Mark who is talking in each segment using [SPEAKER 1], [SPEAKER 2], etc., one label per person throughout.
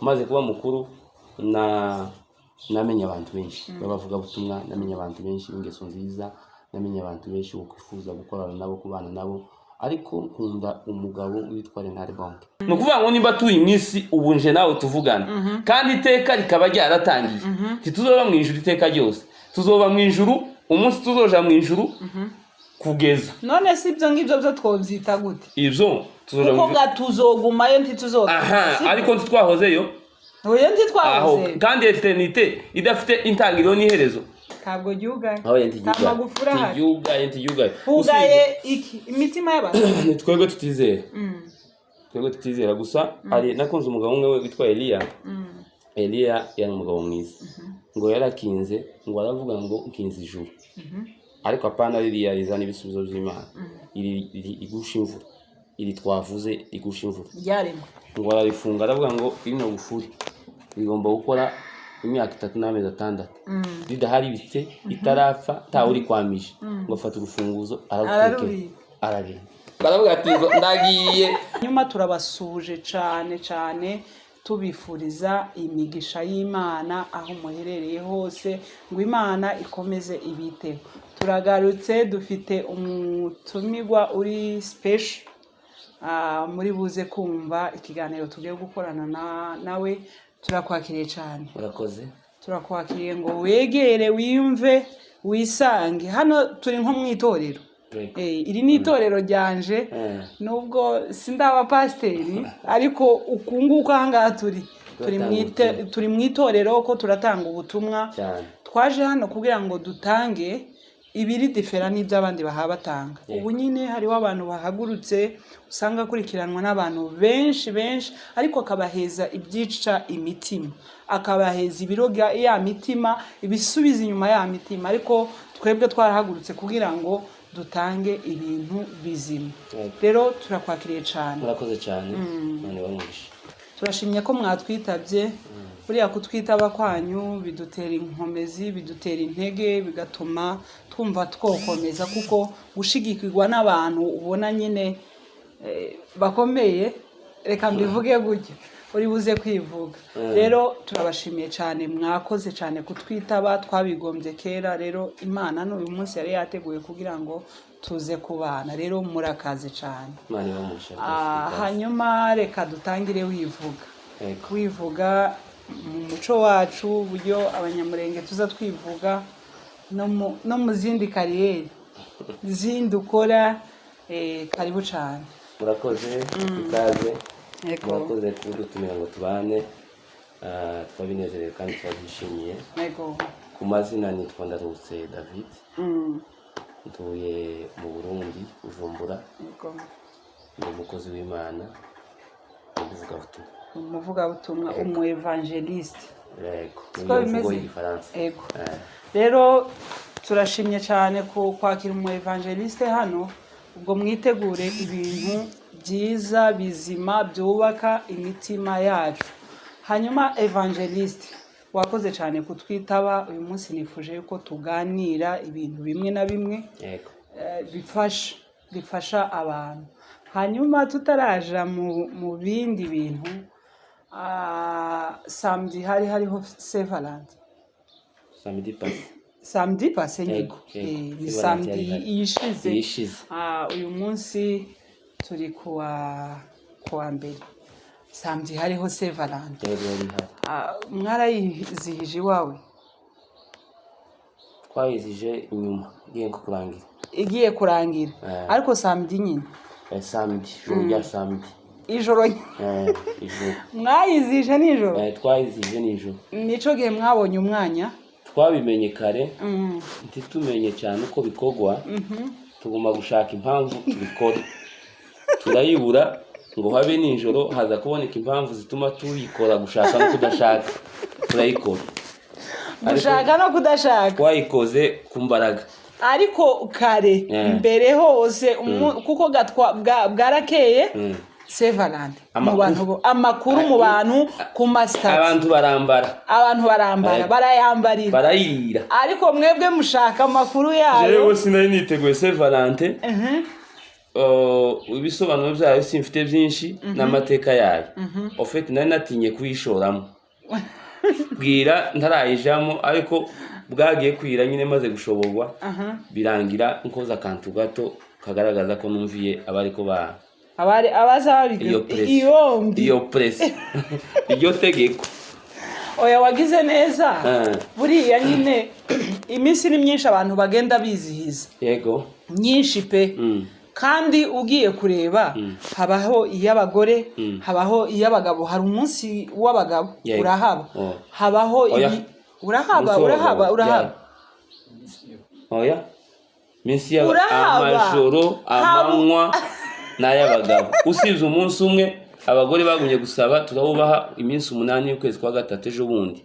[SPEAKER 1] Maze kuba mukuru na namenye abantu benshi b'abavugabutumwa, namenye abantu benshi b'ingeso nziza, namenye abantu benshi bokwifuza gukorana nabo, kubana nabo, ariko nkunda umugabo witwa Reinhard Bonnke. Ni ukuvuga ngo nimba turi mu isi ubu, nje nawe tuvugana, kandi iteka rikaba ryaratangiye, ntituzoba mu ijuru iteka ryose. Tuzoba mu ijuru umunsi tuzoja mu ijuru kugeza.
[SPEAKER 2] None si ibyo ngibyo byo twobyita gute?
[SPEAKER 1] Ibyo tuzoja mu
[SPEAKER 2] Kuko
[SPEAKER 1] ijuru.
[SPEAKER 2] ga tuzogumayo, ntituzotaha.
[SPEAKER 1] Aha, ariko ntitwahozeyo.
[SPEAKER 2] Oya.
[SPEAKER 1] Aho.
[SPEAKER 2] Ntitwahoze.
[SPEAKER 1] Kandi éternité idafite intangiriro n'iherezo.
[SPEAKER 2] Ntabwo ryugaye.
[SPEAKER 1] Aho.
[SPEAKER 2] Nta magufuri ahari.
[SPEAKER 1] Ntiyugaye, ntiyugaye.
[SPEAKER 2] Hugaye iki? Imitima y'abantu.
[SPEAKER 1] Ni twebwe tutizera, twebwe tutizera gusa. Hari nakunze umugabo umwe witwa Eliya. Eliya yari umugabo mwiza, ngo yarakinze, ngo aravuga ngo nkinze ijuru, ariko apana ririya rizana ibisubizo by'Imana, iri rigusha imvura, iri twavuze rigusha imvura.
[SPEAKER 2] Ryaremwe.
[SPEAKER 1] Ngo ararifunga, aravuga ngo rino gufuri rigomba gukora imyaka 3 n'amezi 6 ridaharibitse, ritarapfa, ntawe urikwamije. Ngo afata urufunguzo, ararutekera.
[SPEAKER 2] Ararubika.
[SPEAKER 1] Aragenda, baravuga ati ngo ndagiye.
[SPEAKER 2] Nyuma turabasuhuje cyane cyane, tubifuriza imigisha y'Imana aho muherereye hose, ngo Imana ikomeze ibiteho. Turagarutse, dufite umutumirwa uri special. Muri buze kumva ikiganiro tugiye gukorana nawe. Turakwakiriye cyane.
[SPEAKER 1] Murakoze.
[SPEAKER 2] Turakwakiriye ngo wegere, wiyumve, wisange. Hano turi nko mu itorero.
[SPEAKER 1] Yego.
[SPEAKER 2] Iri ni itorero ryanje. Nubwo sindaba pasiteri, ariko uku nguku aha ngaha turi mu itorero ko turatanga ubutumwa.
[SPEAKER 1] Cyane.
[SPEAKER 2] Twaje hano kugira ngo dutange ibiri différent n'ibyo abandi baha batanga. Ubu nyine hariho abantu bahagurutse, usanga akurikiranwa n'abantu benshi benshi, ariko akabaheza ibyica imitima, akabaheza ibiroga ya mitima, ibisubiza inyuma ya mitima. Ariko twebwe twarahagurutse kugira ngo dutange ibintu bizima. Rero turakwakiriye cyane.
[SPEAKER 1] Murakoze cyane, none bamugisha.
[SPEAKER 2] Turashimye ko mwatwitabye. Buriya kutwitaba kwanyu bidutera inkomezi, bidutera intege, bigatuma twumva twokomeza, kuko gushigikirwa n'abantu ubona nyine bakomeye, reka mbivuge gutya, uri buze kwivuga. Rero turabashimiye cyane, mwakoze cyane kutwitaba. Twabigombye kera, rero Imana n'uyu munsi yari yateguye kugira ngo tuze kubana. Rero murakaze cyane.
[SPEAKER 1] Imana ibamugisha.
[SPEAKER 2] Hanyuma reka dutangire wivuga.
[SPEAKER 1] Yego.
[SPEAKER 2] Wivuga mu muco wacu, uburyo Abanyamurenge tuza twivuga, no mu zindi carrière zindi ukora. Karibu cyane.
[SPEAKER 1] Murakoze, ikaze.
[SPEAKER 2] Yego.
[SPEAKER 1] Murakoze kudutumira ngo tubane. Twabinezerewe kandi twabyishimiye.
[SPEAKER 2] Yego.
[SPEAKER 1] Ku mazina nitwa Ndaruhutse David. Ntuye mu Burundi, Bujumbura. Ndi umukozi w'Imana, umuvugabutumwa.
[SPEAKER 2] Umuvugabutumwa, umu évangéliste.
[SPEAKER 1] Yego.
[SPEAKER 2] Siko
[SPEAKER 1] Niyo mvugo
[SPEAKER 2] bimeze?
[SPEAKER 1] y'Igifaransa.
[SPEAKER 2] Yego. Rero turashimye cyane ku kwakira umu évangéliste hano. Ubwo mwitegure ibintu byiza bizima byubaka imitima yacu. Hanyuma évangéliste, wakoze cyane kutwitaba uyu munsi. Nifuje yuko tuganira ibintu bimwe na bimwe bifasha abantu. Hanyuma tutaraja mu bindi bintu, samedi hari hariho Saint-Valentin.
[SPEAKER 1] Samedi passé.
[SPEAKER 2] Samedi passé nyine.
[SPEAKER 1] Yego, yego.
[SPEAKER 2] Ni
[SPEAKER 1] Saint-Valentin
[SPEAKER 2] samedi
[SPEAKER 1] yari ihari.
[SPEAKER 2] yishize.
[SPEAKER 1] Yishize.
[SPEAKER 2] Uyu munsi turi kuwa mbere. Samedi hariho Saint-Valentin.
[SPEAKER 1] Yego, yari ihari.
[SPEAKER 2] Mwarayizihije iwawe?
[SPEAKER 1] Twayizije inyuma igiye nko kurangira.
[SPEAKER 2] Igiye kurangira. Ariko samedi nyine.
[SPEAKER 1] Samedi, ijoro rya samedi.
[SPEAKER 2] Ijoro.
[SPEAKER 1] Ijoro.
[SPEAKER 2] Mwayizije nijoro?
[SPEAKER 1] Twayizije nijoro.
[SPEAKER 2] Nico gihe mwabonye umwanya.
[SPEAKER 1] Twabimenye kare, ntitumenye cyane uko bikorwa, tugomba gushaka impamvu tubikora turayibura, ngo habe nijoro haza kuboneka impamvu zituma tuyikora, gushaka no kudashaka turayikora. Ariko
[SPEAKER 2] Gushaka no kudashaka.
[SPEAKER 1] Twayikoze ku mbaraga.
[SPEAKER 2] Ariko kare, mbere hose, kuko bwarakeye Saint-Valentin mu
[SPEAKER 1] Amakuru.
[SPEAKER 2] bantu amakuru mu bantu ku ma statuts.
[SPEAKER 1] Abantu barambara.
[SPEAKER 2] Abantu barambara, barayambarira.
[SPEAKER 1] Barayirira.
[SPEAKER 2] Ariko mwebwe mushaka amakuru yayo.
[SPEAKER 1] Jewe sinari niteguye Saint Valentin. Ibisobanuro byayo simfite byinshi n'amateka yayo. Au fait, nari natinye kuyishoramo, bwira ntarayijamo, ariko bwagiye kwira nyine maze gushoborwa, birangira nkoze akantu gato kagaragaza ko numviye abariko ba
[SPEAKER 2] Abari abaza
[SPEAKER 1] iyo
[SPEAKER 2] babigize
[SPEAKER 1] press,
[SPEAKER 2] iyo mbi,
[SPEAKER 1] iyo press, iryo tegeko.
[SPEAKER 2] Oya, wagize neza. Buriya nyine iminsi ni myinshi abantu bagenda bizihiza, myinshi pe. Kandi ugiye kureba, habaho iy'abagore, habaho iy'abagabo. Hari umunsi w'abagabo, urahaba. Habaho
[SPEAKER 1] Oya.
[SPEAKER 2] Urahaba.
[SPEAKER 1] Umunsi
[SPEAKER 2] Urahaba.
[SPEAKER 1] w'abagabo,
[SPEAKER 2] Urahaba.
[SPEAKER 1] Oya, minsi y'aba
[SPEAKER 2] Urahaba.
[SPEAKER 1] amajoro, amanywa n'ay'abagabo, usibye umunsi umwe abagore bagumye gusaba, turawubaha, iminsi 8 y'ukwezi kwa gatatu, ejo bundi.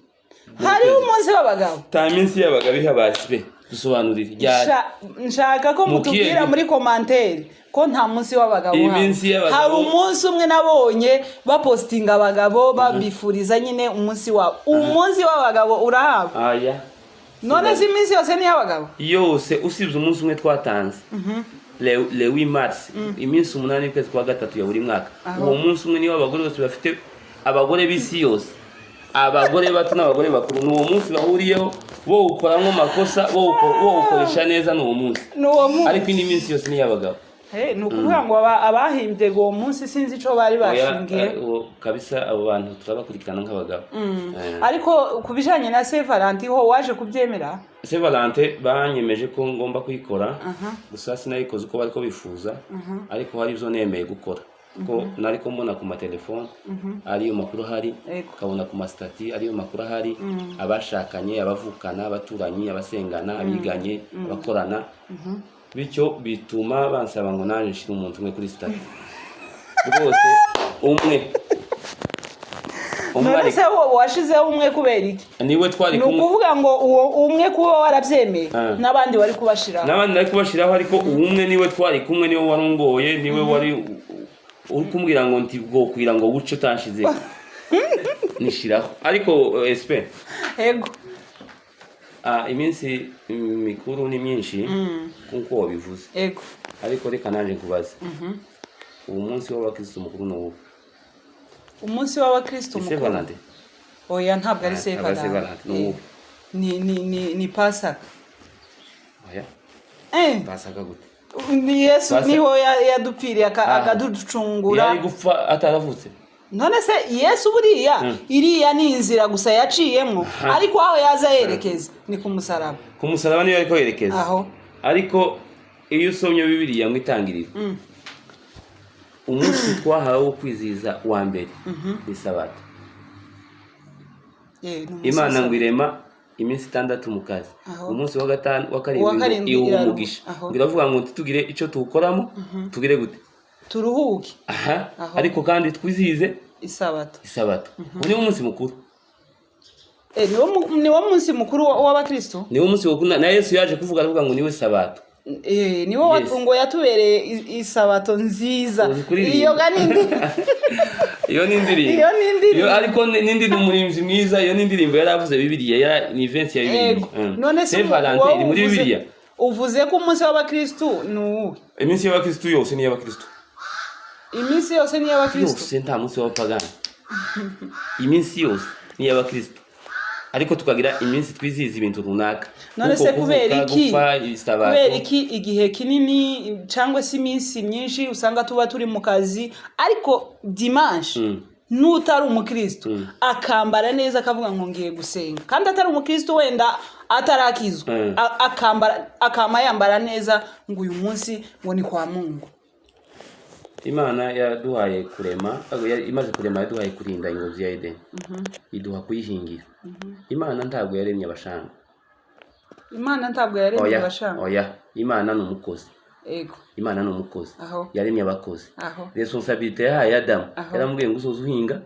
[SPEAKER 2] Hariho umunsi w'abagabo.
[SPEAKER 1] Ta minsi y'abagabo ihabasi pe, dusobanurire ryari.
[SPEAKER 2] Nshaka ko
[SPEAKER 1] Mu
[SPEAKER 2] mutubwira
[SPEAKER 1] kihe-
[SPEAKER 2] muri commentaire ko nta munsi w'abagabo uhaba.
[SPEAKER 1] Iminsi y'abagabo-
[SPEAKER 2] Hari umunsi umwe nabonye bapositinga abagabo babifuriza nyine umunsi wabo. Umunsi w'abagabo urahaba.
[SPEAKER 1] Aya.
[SPEAKER 2] None se iminsi yose ni iy'abagabo?
[SPEAKER 1] Yose usibye umunsi umwe twatanze, le 8 mars, iminsi 8 y'ukwezi kwa gatatu ya buri mwaka. Uwo munsi umwe niwo abagore bose bafite, abagore b'isi yose, abagore bato n'abagore bakuru, ni uwo munsi bahuriyeho. Bowukoramo amakosa, bowukoresha neza, ni uwo munsi.
[SPEAKER 2] Ni uwo munsi.
[SPEAKER 1] Ariko indi minsi yose ni iy'abagabo.
[SPEAKER 2] Ni ukuvuga ngo abahimbye uwo munsi sinzi ico bari
[SPEAKER 1] Oya,
[SPEAKER 2] bashingiye.
[SPEAKER 1] Uwo kabisa abo bantu turabakurikirana nk'abagabo.
[SPEAKER 2] Ariko ku bijanye na Saint Valentin ho waje kubyemera?
[SPEAKER 1] Saint Valentin banyemeje ko ngomba kuyikora, gusa sinayikoze uko bariko bifuza, ariko hari ibyo nemeye gukora ko nariko mbona ku matelefone ariyo makuru ahari, ukabona ku ma statuts ariyo makuru ahari, abashakanye, abavukana, abaturanyi, abasengana, abiganye, abakorana, bityo bituma bansaba ngo nanjye nshire umuntu umwe kuri statut, rwose umwe umwe.
[SPEAKER 2] None
[SPEAKER 1] Ariko
[SPEAKER 2] se wo washizeho umwe kubera iki?
[SPEAKER 1] Niwe twari
[SPEAKER 2] Ni
[SPEAKER 1] kumwe.
[SPEAKER 2] ukuvuga ngo uwo umwe kuba warabyemeye, n'abandi wari kubashiraho?
[SPEAKER 1] N'abandi nari kubashiraho, ariko umwe niwe twari kumwe, niwe warongoye, niwe wari uri kumbwira ngo nti bwokwira ngo buce utanshize nishiraho. Ariko SP,
[SPEAKER 2] Ego.
[SPEAKER 1] Iminsi mikuru ni myinshi nkuko wabivuze, ariko reka nanjye nkubaze, uwo munsi w'abakristo mukuru ni uwuhe?
[SPEAKER 2] Umunsi w'abakristo
[SPEAKER 1] Ni
[SPEAKER 2] mukuru?
[SPEAKER 1] Saint Valentin?
[SPEAKER 2] Oya, ntabwo ari
[SPEAKER 1] Ah,
[SPEAKER 2] Saint
[SPEAKER 1] ntabwo ari Saint
[SPEAKER 2] Valentin.
[SPEAKER 1] Valentin, ni uwuhe?
[SPEAKER 2] Ni Pasaka.
[SPEAKER 1] Oya. Pasaka gute?
[SPEAKER 2] Ni Yesu. Niho yadupfiriye akaducungura.
[SPEAKER 1] Yari gupfa ataravutse?
[SPEAKER 2] None se Yesu buriya, iriya ni inzira gusa yaciyemo, ariko aho yaza yerekeza ni ku musaraba.
[SPEAKER 1] Ku musaraba niyo ariko yerekeza.
[SPEAKER 2] Aho.
[SPEAKER 1] Ariko iyo usomye Bibiliya mu Itangiriro, umunsi twahawe wo kwizihiza wa mbere ni Sabato.
[SPEAKER 2] Ni umunsi
[SPEAKER 1] Imana
[SPEAKER 2] w'isabato.
[SPEAKER 1] ngo irema iminsi 6 mu kazi, umunsi wa gatanu, wa karindwi,
[SPEAKER 2] Uwa
[SPEAKER 1] ngo
[SPEAKER 2] karindwi
[SPEAKER 1] iwuha
[SPEAKER 2] iraruhuka.
[SPEAKER 1] umugisha.
[SPEAKER 2] Aho.
[SPEAKER 1] Ngo iravuga ngo ntitugire icyo tuwukoramo, tugire gute?
[SPEAKER 2] Turuhuke.
[SPEAKER 1] Aha.
[SPEAKER 2] Aho.
[SPEAKER 1] Ariko kandi twizihize
[SPEAKER 2] Isabato.
[SPEAKER 1] Isabato. Uwo niwo munsi mukuru.
[SPEAKER 2] Niwo munsi mukuru w'abakristo.
[SPEAKER 1] Niwo munsi mukuru, na Yesu yaje kuvuga, aravuga ngo niwe Sabato.
[SPEAKER 2] Niwo ngo yatubereye isabato nziza.
[SPEAKER 1] Uzi kuririmba.
[SPEAKER 2] Iyo ga ni
[SPEAKER 1] Iyo ni indirimbo.
[SPEAKER 2] Iyo ni indirimbo.
[SPEAKER 1] Iyo ariko ni umurinzi mwiza. Iyo ni indirimbo yaravuze Bibiliya, ni verse ya Bibiliya.
[SPEAKER 2] Ego. None se
[SPEAKER 1] Saint Valentin
[SPEAKER 2] wowe
[SPEAKER 1] iri muri Bibiliya.
[SPEAKER 2] Uvuze ko umunsi w'abakristo ni uwuhe?
[SPEAKER 1] Iminsi y'abakristo yose ni iy'abakristo.
[SPEAKER 2] Iminsi yose ni iy'abakristo?
[SPEAKER 1] Yose, nta munsi w'abapagani. Iminsi yose ni iy'abakristo, ariko tukagira iminsi twizihiza ibintu runaka.
[SPEAKER 2] None
[SPEAKER 1] Nkuko
[SPEAKER 2] se kubera
[SPEAKER 1] kuvuka,
[SPEAKER 2] iki
[SPEAKER 1] gupfa, Isabato.
[SPEAKER 2] kubera iki igihe kinini cyangwa se iminsi myinshi usanga tuba turi mu kazi, ariko dimanche n'utari umukristo akambara neza akavuga ngo ngiye gusenga, kandi atari umukristo, wenda atarakizwa, akambara, akama yambara neza ngo uyu munsi ngo ni kwa Mungu?
[SPEAKER 1] Imana yaduhaye kurema, imaze kurema yaduhaye kurinda ingobyi ya Edeni, iduha kuyihingira. Imana ntabwo yaremye abashanga.
[SPEAKER 2] Imana ntabwo yaremye
[SPEAKER 1] Oya.
[SPEAKER 2] abashanga.
[SPEAKER 1] Oya, Imana ni umukozi. Imana ni umukozi. Yaremye abakozi. Responsabilité yahaye Adamu, yaramubwiye ngo uzoze uhinga,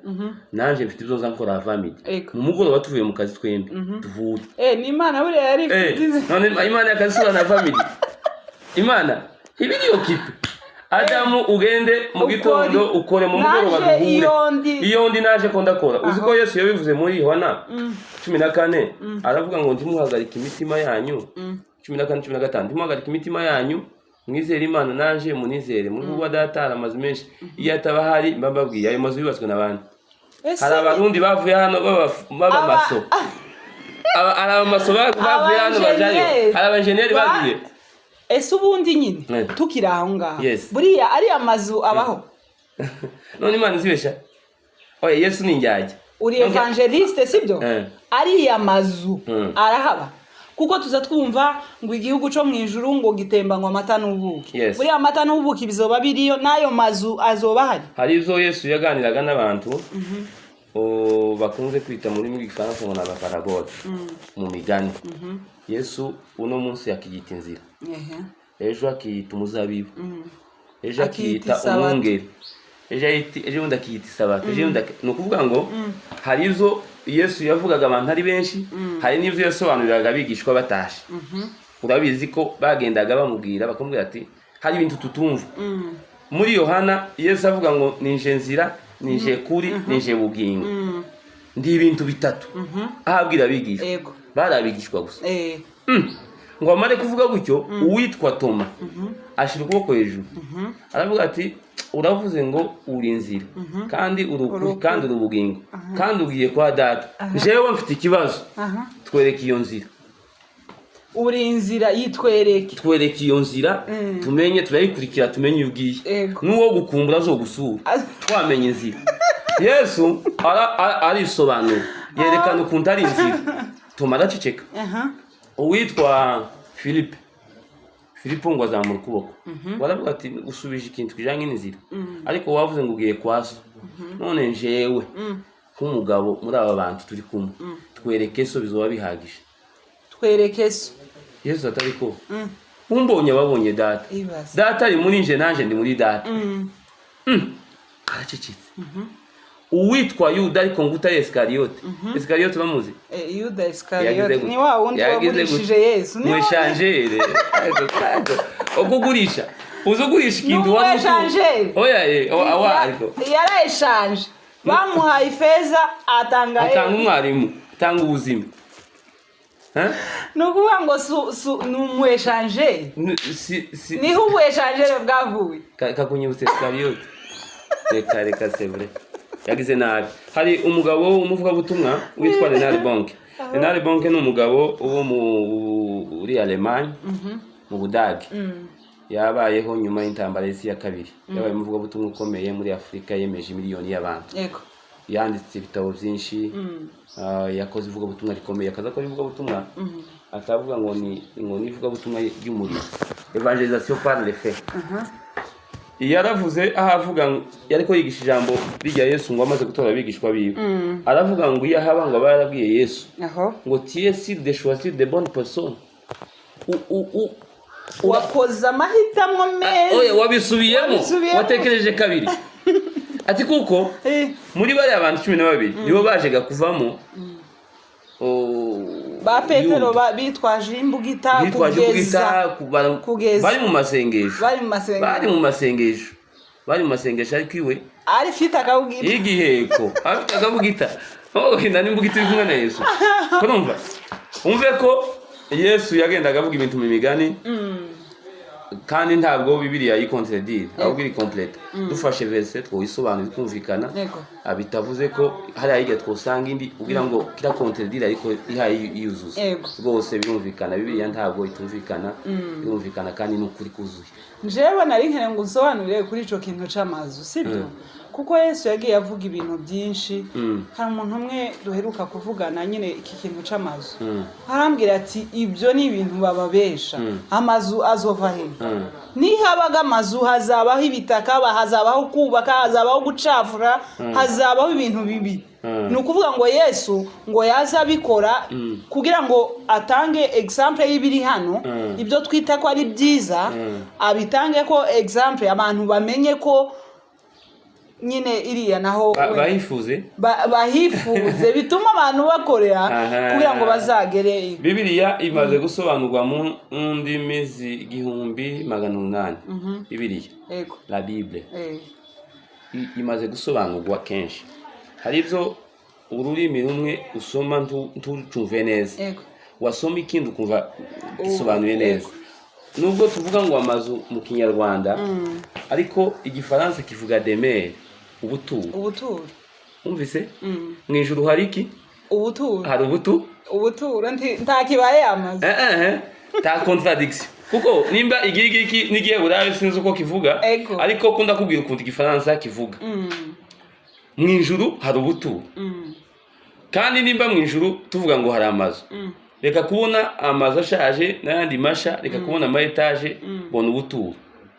[SPEAKER 1] nanje mfite ibyo nza nkora avant-midi, mu mugoroba tuvuye mu kazi twembi duhure.
[SPEAKER 2] Ni Imana buriya yari ifite
[SPEAKER 1] None Imana yakazisura na family, Imana ibiri occupée. Adamu, ugende mu
[SPEAKER 2] Ukore.
[SPEAKER 1] gitondo ukore, mu mugoroba
[SPEAKER 2] Naje
[SPEAKER 1] duhure.
[SPEAKER 2] iyo ndi.
[SPEAKER 1] Iyo ndi naje ko ndakora. Uzi ko Yesu yabivuze muri Yohana 14, aravuga ngo ntimuhagarike imitima yanyu. 14, 15, ntimuhagarike imitima yanyu. Mwizere Imana, naje munizere. Mu rugo rwa Data hari amazu menshi, iyo ataba ahari mba mbabwiye. Ayo mazu yubatswe n'abandi.
[SPEAKER 2] Ese
[SPEAKER 1] Hari Abarundi bavuye hano b'abamaso. Hari abamaso bavuye hano bajayo.
[SPEAKER 2] Abanjeniyeri.
[SPEAKER 1] Hari abajeniyeri bagiye.
[SPEAKER 2] Ese ubundi nyine, tukiri aho ngaho, buriya ariya mazu abaho?
[SPEAKER 1] None Imana izibesha? Oya, Yesu ni indyarya.
[SPEAKER 2] Uri évangéliste, sibyo?
[SPEAKER 1] Eh.
[SPEAKER 2] Ariya mazu arahaba? Kuko tuza twumva ngo igihugu cyo mu ijuru ngo gitemba ngo amata n'ubuki. Buriya amata n'ubuki bizoba biriyo, n'ayo mazu azoba ahari?
[SPEAKER 1] Hari ibyo Yesu yaganiraga n'abantu, bakunze kwita mu rurimi rw'Igifaransa ngo ni amaparabole, mu migani. Yesu uno munsi akiyita inzira, ejo akiyita umuzabibu, ejo
[SPEAKER 2] Akiyita
[SPEAKER 1] akiyita
[SPEAKER 2] isabato.
[SPEAKER 1] umwungeri, ejo bundi akiyita isabato, ejo bundi ni ukuvuga ngo hari ibyo Yesu yavugaga abantu ari benshi, hari n'ibyo yasobanuriraga abigishwa batashe. Urabizi ko bagendaga bamubwira, bakamubwira ati: "Hari ibintu tutumva." Muri Yohana, Yesu avuga ngo: "Ninje nzira, ninje kuri, ninje bugingo, ndi ibintu bitatu." Aho abwira abigishwa, bari abigishwa gusa. Ngo amare kuvuga gutyo, uwitwa Toma ashyira ukuboko hejuru, aravuga ati: "Uravuze ngo uri inzira, kandi uri ukuri,
[SPEAKER 2] ukuri.
[SPEAKER 1] kandi uri ubugingo, kandi ugiye kwa Data. Jewe mfite ikibazo, twereke iyo nzira."
[SPEAKER 2] Uri inzira, yitwereke.
[SPEAKER 1] Twereke iyo nzira, tumenye, turayikurikira, tumenye iyo ugiye. N'uwo gukumbura azogusura twamenye inzira. Yesu arisobanura, yerekana ukuntu ari inzira. Toma araceceka. Uwitwa Philippe, Filipo, ngo azamura ukuboko, baravuga ati: "Usubije ikintu kijanye n'inzira, ariko wavuze ngo ugiye kwa So. None njewe nk'umugabo muri aba bantu turi kumwe, twereke So, bizoba bihagije."
[SPEAKER 2] Twereke So.
[SPEAKER 1] Yesu atari ko umbonye ababonye Data.
[SPEAKER 2] Ibaze.
[SPEAKER 1] Data ari muri nje, nanje ndi muri Data. Aracecetse. Uwitwa Yuda, ariko ngo utari Esikariyote. Esikariyote bamuzi?
[SPEAKER 2] Yuda
[SPEAKER 1] Yagize
[SPEAKER 2] Isikariyoti
[SPEAKER 1] gute?
[SPEAKER 2] ni wa wundi
[SPEAKER 1] Yagize
[SPEAKER 2] wagurishije
[SPEAKER 1] gute?
[SPEAKER 2] Yesu, ni wa wundi.
[SPEAKER 1] Mweshanjere ukugurisha, uzi ugurisha ikintu
[SPEAKER 2] Ni
[SPEAKER 1] wari utu-
[SPEAKER 2] umweshanjeri.
[SPEAKER 1] Oya, awa ariko
[SPEAKER 2] Yarayeshanje, bamuhaye ifeza, atanga
[SPEAKER 1] atanga
[SPEAKER 2] Yesu.
[SPEAKER 1] Umwarimu atanga ubuzima. Ha?
[SPEAKER 2] Ni ukuvuga ngo ni umweshanjeri.
[SPEAKER 1] Si
[SPEAKER 2] Niho ubweshanjeri bwavuye.
[SPEAKER 1] Kakunyibutsa Esikariyote. Reka reka, c'est vrai, yagize nabi. Hari umugabo w'umuvugabutumwa witwa Reinhard Bonnke. Reinhard Bonnke ni umugabo wo muri Allemagne, mu Budage. Yabayeho nyuma y'intambara y'isi ya kabiri. Yabaye umuvugabutumwa ukomeye muri Afurika, yemeje miliyoni y'abantu. Yanditse ibitabo byinshi. Yakoze ivugabutumwa rikomeye. Akaza akora ivugabutumwa, akavuga ngo ni ivugabutumwa ry'umuriro, évangélisation par le feu. Yaravuze aho avuga yariko yigisha ijambo rijya Yesu ngo amaze gutora abigishwa biwe, aravuga ngo iyo ahaba ngo aba yarabwiye Yesu ngo: "Tu es sûr de choisir de bonnes personnes."
[SPEAKER 2] Wakoze amahitamo meza.
[SPEAKER 1] Oya, wabisubiyemo.
[SPEAKER 2] Wabisubiyemo.
[SPEAKER 1] Watekereje kabiri. Ati kuko muri bariya bantu 12 nibo bajega kuvamo
[SPEAKER 2] Ba Petero.
[SPEAKER 1] Yuda.
[SPEAKER 2] Bitwaje imbugita.
[SPEAKER 1] Bitwaje
[SPEAKER 2] Kugeza
[SPEAKER 1] imbugita
[SPEAKER 2] kugeza
[SPEAKER 1] bari mu masengesho.
[SPEAKER 2] Bari mu masengesho.
[SPEAKER 1] Bari mu masengesho, bari mu masengesho, ariko iwe
[SPEAKER 2] ari fite akabugita.
[SPEAKER 1] Y'igiheko, afite akabugita. Oh, wenda n'imbugita iri kumwe na Yesu. Urumva, umve ko Yesu yagendaga avuga ibintu mu migani, kandi ntabwo Bibiliya yicontredire, ahubwo iri complète. Dufashe verset twoyisobanura ikumvikana. Bitavuze ko hariya hirya twosanga indi kugira ngo kira contredire, ariko ihaye yuzuza. Rwose birumvikana, Bibiliya ntabwo itumvikana, birumvikana kandi ni ukuri kuzuye.
[SPEAKER 2] Njyewe nari nkeneye ngo unsobanurire kuri ico kintu c'amazu, sibyo? Kuko Yesu yagiye avuga ibintu byinshi. Hari umuntu umwe duheruka kuvugana nyine iki kintu c'amazu, arambwira ati: "Ibyo ni ibintu bababesha. Amazu azova he? Nihabaga amazu hazabaho ibitaka, hazabaho kubaka, hazabaho gucafura, hazabaho ibintu bibi." Ni ukuvuga ngo Yesu ngo yaza abikora kugira ngo atange exemple y'ibiri hano, ibyo twita ko ari byiza, abitange ko exemple, abantu bamenye ko nyine iriya naho
[SPEAKER 1] Bahifuze.
[SPEAKER 2] Bahifuze, bituma abantu bakorera kugira ngo bazagere.
[SPEAKER 1] Bibiliya imaze gusobanurwa mu ndimi 1800. Bibiliya, la Bible, imaze gusobanurwa kenshi. Hari ibyo ururimi rumwe usoma ntucumve neza, wasoma ikindi ukumva gisobanuye neza. Nubwo tuvuga ngo amazu mu Kinyarwanda, ariko Igifaransa kivuga demeure, ubuturo.
[SPEAKER 2] Ubuturo.
[SPEAKER 1] Wumvise? Mu ijuru hari iki?
[SPEAKER 2] Ubuturo.
[SPEAKER 1] Hari ubutu.
[SPEAKER 2] Ubuturo, nta kibaye amazu.
[SPEAKER 1] Ta contradiction, kuko nimba igirigiriki n'igiheburayo sinzi uko kivuga, ariko ko ndakubwira ukuntu Igifaransa kivuga. Mu ijuru hari ubuturo. Kandi nimba mu ijuru tuvuga ngo hari amazu, reka kubona amazu ashaje n'ayandi masha, reka kubona ama étages, bona ubuturo.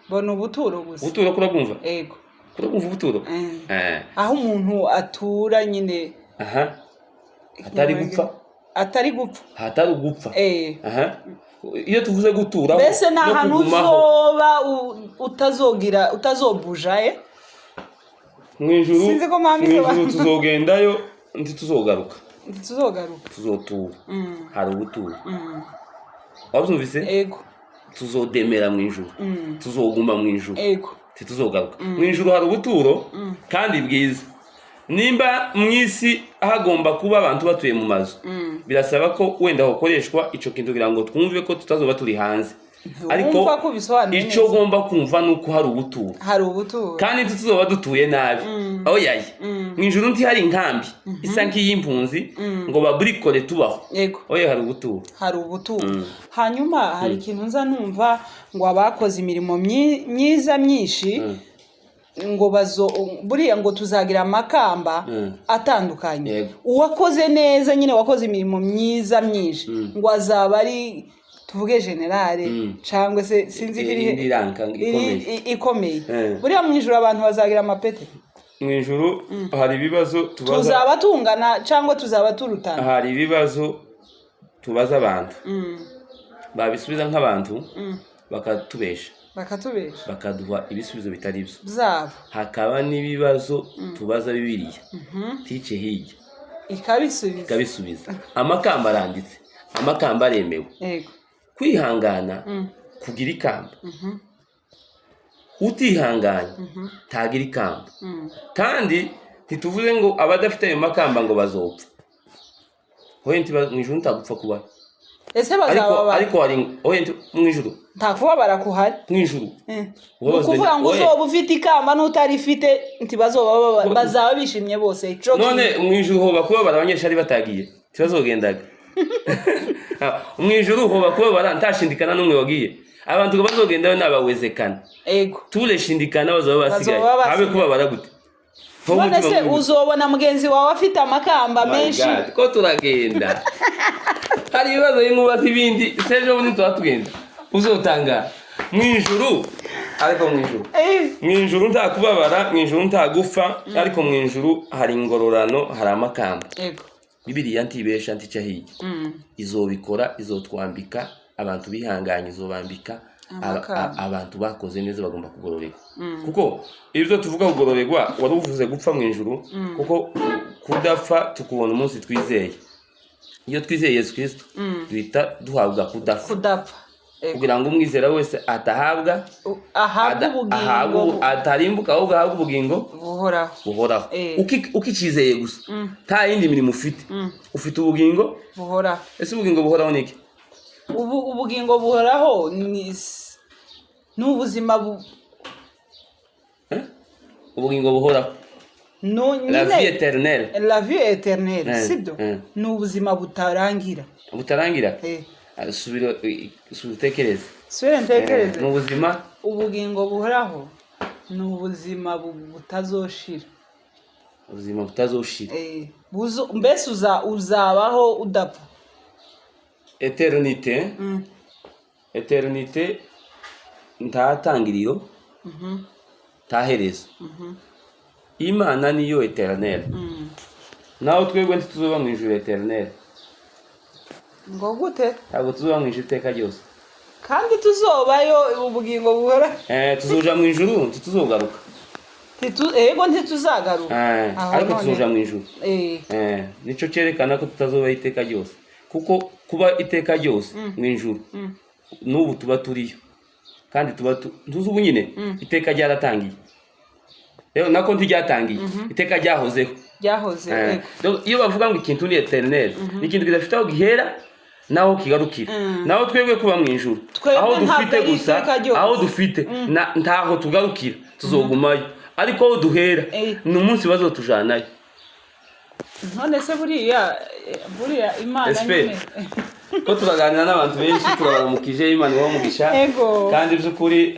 [SPEAKER 2] Bona ubuturo gusa.
[SPEAKER 1] Ubuturo, kurabwumva?
[SPEAKER 2] Ego.
[SPEAKER 1] Kurabwumva ubuturo?
[SPEAKER 2] Aho umuntu atura nyine.
[SPEAKER 1] Aha, hatari gupfa.
[SPEAKER 2] Atari gupfa.
[SPEAKER 1] Hatari gupfa. Aha, iyo tuvuze guturaho
[SPEAKER 2] Mbese ni
[SPEAKER 1] no
[SPEAKER 2] ahantu
[SPEAKER 1] kugumaho.
[SPEAKER 2] uzoba utazogira, utazobuja.
[SPEAKER 1] Mu ijuru,
[SPEAKER 2] Sinzi ko mwami
[SPEAKER 1] mu ijuru tuzogendayo, ntituzogaruka.
[SPEAKER 2] Ntituzogaruka.
[SPEAKER 1] Tuzotura, hari ubuturo. Wabyumvise?
[SPEAKER 2] Ego.
[SPEAKER 1] Tuzodemera mu ijuru, tuzoguma mu ijuru. Ntituzogaruka. Mu ijuru hari ubuturo kandi bwiza. Nimba mu isi hagomba kuba abantu batuye mu mazu, birasaba ko wenda hakoreshwa ico kintu kugira ngo twumve ko tutazoba turi hanze, ariko
[SPEAKER 2] Wumva ko ubisobanuye
[SPEAKER 1] ico
[SPEAKER 2] neza.
[SPEAKER 1] ugomba kumva ni uko hari ubuturo.
[SPEAKER 2] Hari ubuturo.
[SPEAKER 1] Kandi ntituzoba dutuye nabi, aho yaye mu ijuru ntihari inkambi isa nk'iy'impunzi ngo baburikore tubaho. Oya, hari ubuturo.
[SPEAKER 2] Hari ubuturo. Hanyuma hari ikintu nza numva ngo abakoze imirimo myiza myinshi ngo bazo buriya ngo tuzagira amakamba atandukanye. Uwakoze neza nyine, wakoze imirimo myiza myinshi, ngo azaba ari, tuvuge, général cyangwa se sinzi ko iri
[SPEAKER 1] Indi ranka ikomeye.
[SPEAKER 2] Ikomeye. Buriya mu ijuru abantu bazagira amapete?
[SPEAKER 1] Mu ijuru hari ibibazo tubaza.
[SPEAKER 2] Tuzaba tungana cyangwa tuzaba turutana?
[SPEAKER 1] Hari ibibazo tubaza abantu, babisubiza nk'abantu bakatubesha.
[SPEAKER 2] Bakatubesha.
[SPEAKER 1] Bakaduha ibisubizo bitari byo.
[SPEAKER 2] Byabo.
[SPEAKER 1] Hakaba n'ibibazo tubaza Bibiliya tice hirya,
[SPEAKER 2] ikabisubiza.
[SPEAKER 1] Ikabisubiza. Amakamba aranditse, amakamba aremewe. Kwihangana kugira ikamba, utihanganye ntagira ikamba. Kandi ntituvuze ngo abadafite ayo makamba ngo bazopfa. Hoye mu ijuru ntagupfa kubaho.
[SPEAKER 2] Ese
[SPEAKER 1] Ariko
[SPEAKER 2] bazaba
[SPEAKER 1] ariko hari, hoye mu ijuru
[SPEAKER 2] nta kubabara kuhari?
[SPEAKER 1] Mu ijuru
[SPEAKER 2] Ni
[SPEAKER 1] Ubabazwa
[SPEAKER 2] ukuvuga ngo
[SPEAKER 1] oye.
[SPEAKER 2] uzoba ufite ikamba n'utarifite ntibazoba bazaba bishimye bose. Ico
[SPEAKER 1] None mu ijuru hoba kubabara abanyeshuri batagiye? Ntibazogendaga. Mu ijuru hoba kubabara ntashindikana n'umwe wagiye? Abantu ngo bazogendayo n'abawezekana. Tureshindikana bazaba basigaye.
[SPEAKER 2] Bazoba basigaye.
[SPEAKER 1] Habe kubabara gute? Ho
[SPEAKER 2] None
[SPEAKER 1] umutima
[SPEAKER 2] se
[SPEAKER 1] mubi.
[SPEAKER 2] uzobona mugenzi wawe afite amakamba
[SPEAKER 1] My
[SPEAKER 2] menshi?
[SPEAKER 1] God, ko turagenda, hari ibibazo bimwe ibindi sejo bundi tuba tugenda, uzotangara mu ijuru. Ariko mu ijuru, mu ijuru nta kubabara, mu ijuru nta gupfa, ariko mu ijuru hari ingororano, hari amakamba. Bibiliya ntibesha, ntica hirya. Izobikora, izotwambika abantu bihanganye, izobambika
[SPEAKER 2] Amakamba.
[SPEAKER 1] Abantu bakoze neza bagomba kugororerwa, kuko ibyo tuvuga kugororerwa, wari uvuze gupfa mu ijuru, kuko kudapfa tukubona umunsi twizeye. Iyo twizeye Yesu Kirisito, duhita duhabwa kudapfa.
[SPEAKER 2] Kudapfa.
[SPEAKER 1] Kugira ngo umwizera wese atahabwa
[SPEAKER 2] Ahabwe ubugingo
[SPEAKER 1] atarimbuka, ahubwo ahabwe ubugingo
[SPEAKER 2] buhoraho.
[SPEAKER 1] Buhoraho. Ukicizeye gusa, nta yindi mirimo ufite, ufite ubugingo
[SPEAKER 2] buhoraho.
[SPEAKER 1] Ese ubugingo buhoraho ni iki?
[SPEAKER 2] Ubu ubugingo buhoraho ni ubuzima
[SPEAKER 1] Eh? Ubugingo buhoraho,
[SPEAKER 2] no
[SPEAKER 1] la vie
[SPEAKER 2] nyine
[SPEAKER 1] éternelle.
[SPEAKER 2] La vie éternelle. Sibyo? Ni ubuzima butarangira.
[SPEAKER 1] Butarangira. Ah, subira, subira utekereze.
[SPEAKER 2] Subire ntekereze.
[SPEAKER 1] Ni ubuzima.
[SPEAKER 2] Ubugingo buhoraho ni ubuzima butazoshira.
[SPEAKER 1] Ubuzima butazoshira.
[SPEAKER 2] Mbese uzabaho udapfa.
[SPEAKER 1] Éternité. Éternité nta tangiriro, nta herezo. Imana niyo éternelle. Naho twebwe ntituzoba mu ijuru éternel.
[SPEAKER 2] Ngo gute?
[SPEAKER 1] Ntabwo tuzoba mu ijuru iteka ryose.
[SPEAKER 2] Kandi tuzobayo ubugingo buhora.
[SPEAKER 1] Tuzoja mu ijuru, ntituzogaruka.
[SPEAKER 2] Ego, ntituzagaruka. Aho
[SPEAKER 1] Ariko
[SPEAKER 2] none.
[SPEAKER 1] tuzoja mu ijuru. Nico cyerekana ko tutazoba iteka ryose, kuko kuba iteka ryose mu ijuru, n'ubu tuba turiyo kandi tuba ntuzi ubu nyine iteka ryaratangiye. Rero nako ntiryatangiye, iteka ryahozeho.
[SPEAKER 2] Ryahoze.
[SPEAKER 1] Donc, iyo bavuga ngo ikintu ni éternel, ni ikintu kidafite aho gihera. Naho kigarukira, naho twebwe kuba mu ijuru,
[SPEAKER 2] Twebwe
[SPEAKER 1] aho
[SPEAKER 2] ntabwo
[SPEAKER 1] dufite
[SPEAKER 2] ari
[SPEAKER 1] gusa,
[SPEAKER 2] iteka ryose.
[SPEAKER 1] aho dufite ntaho tugarukira, tuzogumayo, ariko aho duhera ni umunsi bazotujanayo.
[SPEAKER 2] None se buriya Imana
[SPEAKER 1] Espe.
[SPEAKER 2] nyine.
[SPEAKER 1] Ko turaganira n'abantu benshi, turabaramukije, Imana ibahe umugisha.
[SPEAKER 2] Ego.
[SPEAKER 1] Kandi by'ukuri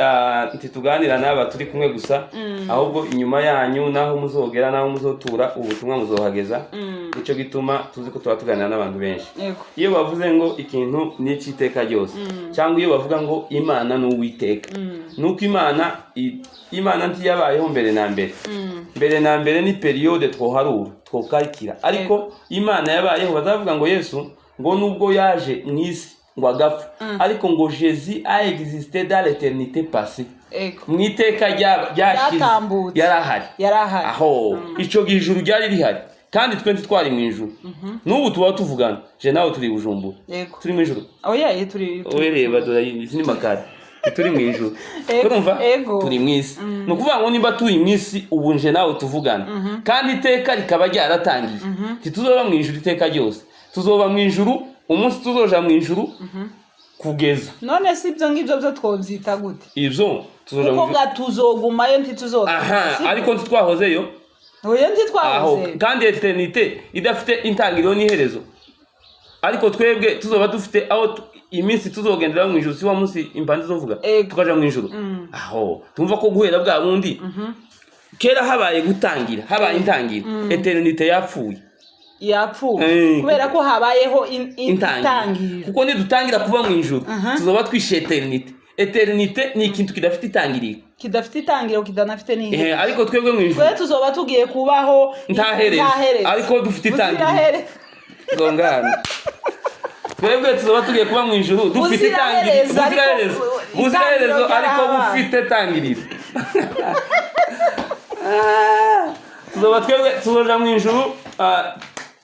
[SPEAKER 1] ntituganira n'aba turi kumwe gusa, ahubwo inyuma yanyu n'aho muzogera n'aho muzotura ubutumwa muzohageza. Nicyo gituma tuzi ko tuba tuganira n'abantu benshi. Iyo bavuze ngo ikintu ni icy'iteka ryose, cyangwa iyo bavuga ngo Imana ni Uwiteka, ni uko Imana ntiyabayeho mbere na mbere. Mbere na mbere ni période twoharura, twokarikira, ariko Imana yabayeho. Bazavuga ngo Yesu ngo nubwo yaje mu isi ngo agapfa, ariko ngo Jésus a existé dans l'éternité passée, mu iteka ryashize.
[SPEAKER 2] Ryatambutse.
[SPEAKER 1] Yarahari.
[SPEAKER 2] Yarahari.
[SPEAKER 1] Aho ico gihe ijuru ryari rihari, kandi twe ntitwari mu ijuru. N'ubu tuba tuvugana, je nawe turi i Bujumbura. Turi mu ijuru?
[SPEAKER 2] Oya, ye turi.
[SPEAKER 1] Wowe reba, dore izi ni makara, turi mu ijuru?
[SPEAKER 2] Ego,
[SPEAKER 1] Urumva?
[SPEAKER 2] ego.
[SPEAKER 1] Turi mu isi. Ni ukuvuga ngo nimba turi mu isi ubu, nje nawe tuvugana, kandi iteka rikaba ryaratangiye, ntituzoba mu ijuru iteka ryose. Tuzoba mu ijuru umunsi tuzoja mu ijuru kugeza.
[SPEAKER 2] None si ibyo ngibyo byo twobyita gute?
[SPEAKER 1] Ibyo tuzoja mu
[SPEAKER 2] Kuko
[SPEAKER 1] ijuru.
[SPEAKER 2] ga tuzogumayo, ntituzoga.
[SPEAKER 1] Aha, ariko ntitwahozeyo.
[SPEAKER 2] Oya,
[SPEAKER 1] Aho
[SPEAKER 2] ntitwahoze.
[SPEAKER 1] kandi éternité idafite intangiriro n'iherezo, ariko twebwe tuzoba dufite aho iminsi tuzogendera mu ijuru, si wa munsi impande izovuga, tukaja mu ijuru. Aho tumva ko guhera bwa bundi kera habaye gutangira, habaye intangiriro, éternité yapfuye.
[SPEAKER 2] Yapfuye. Kubera ko habayeho
[SPEAKER 1] intangiriro.
[SPEAKER 2] Intangiriro.
[SPEAKER 1] Kuko nidutangira kuba mu ijuru, tuzoba twishe éternité. Éternité ni ikintu kidafite itangiriro.
[SPEAKER 2] Kidafite itangiriro, kidanafite n'iherezo.
[SPEAKER 1] Ariko twebwe mu ijuru
[SPEAKER 2] Twe tuzoba tugiye kubaho
[SPEAKER 1] nta herezo, ariko dufite itangiriro.
[SPEAKER 2] Buziraherezo.
[SPEAKER 1] Zongana, twebwe tuzoba tugiye kuba mu ijuru dufite itangiriro.
[SPEAKER 2] Buziraherezo, ariko
[SPEAKER 1] Buziraherezo, buziraherezo,
[SPEAKER 2] itangiriro
[SPEAKER 1] ariko
[SPEAKER 2] ryarahabaye.
[SPEAKER 1] bufite tangiriro. Tuzoba twebwe tuzoja mu ijuru,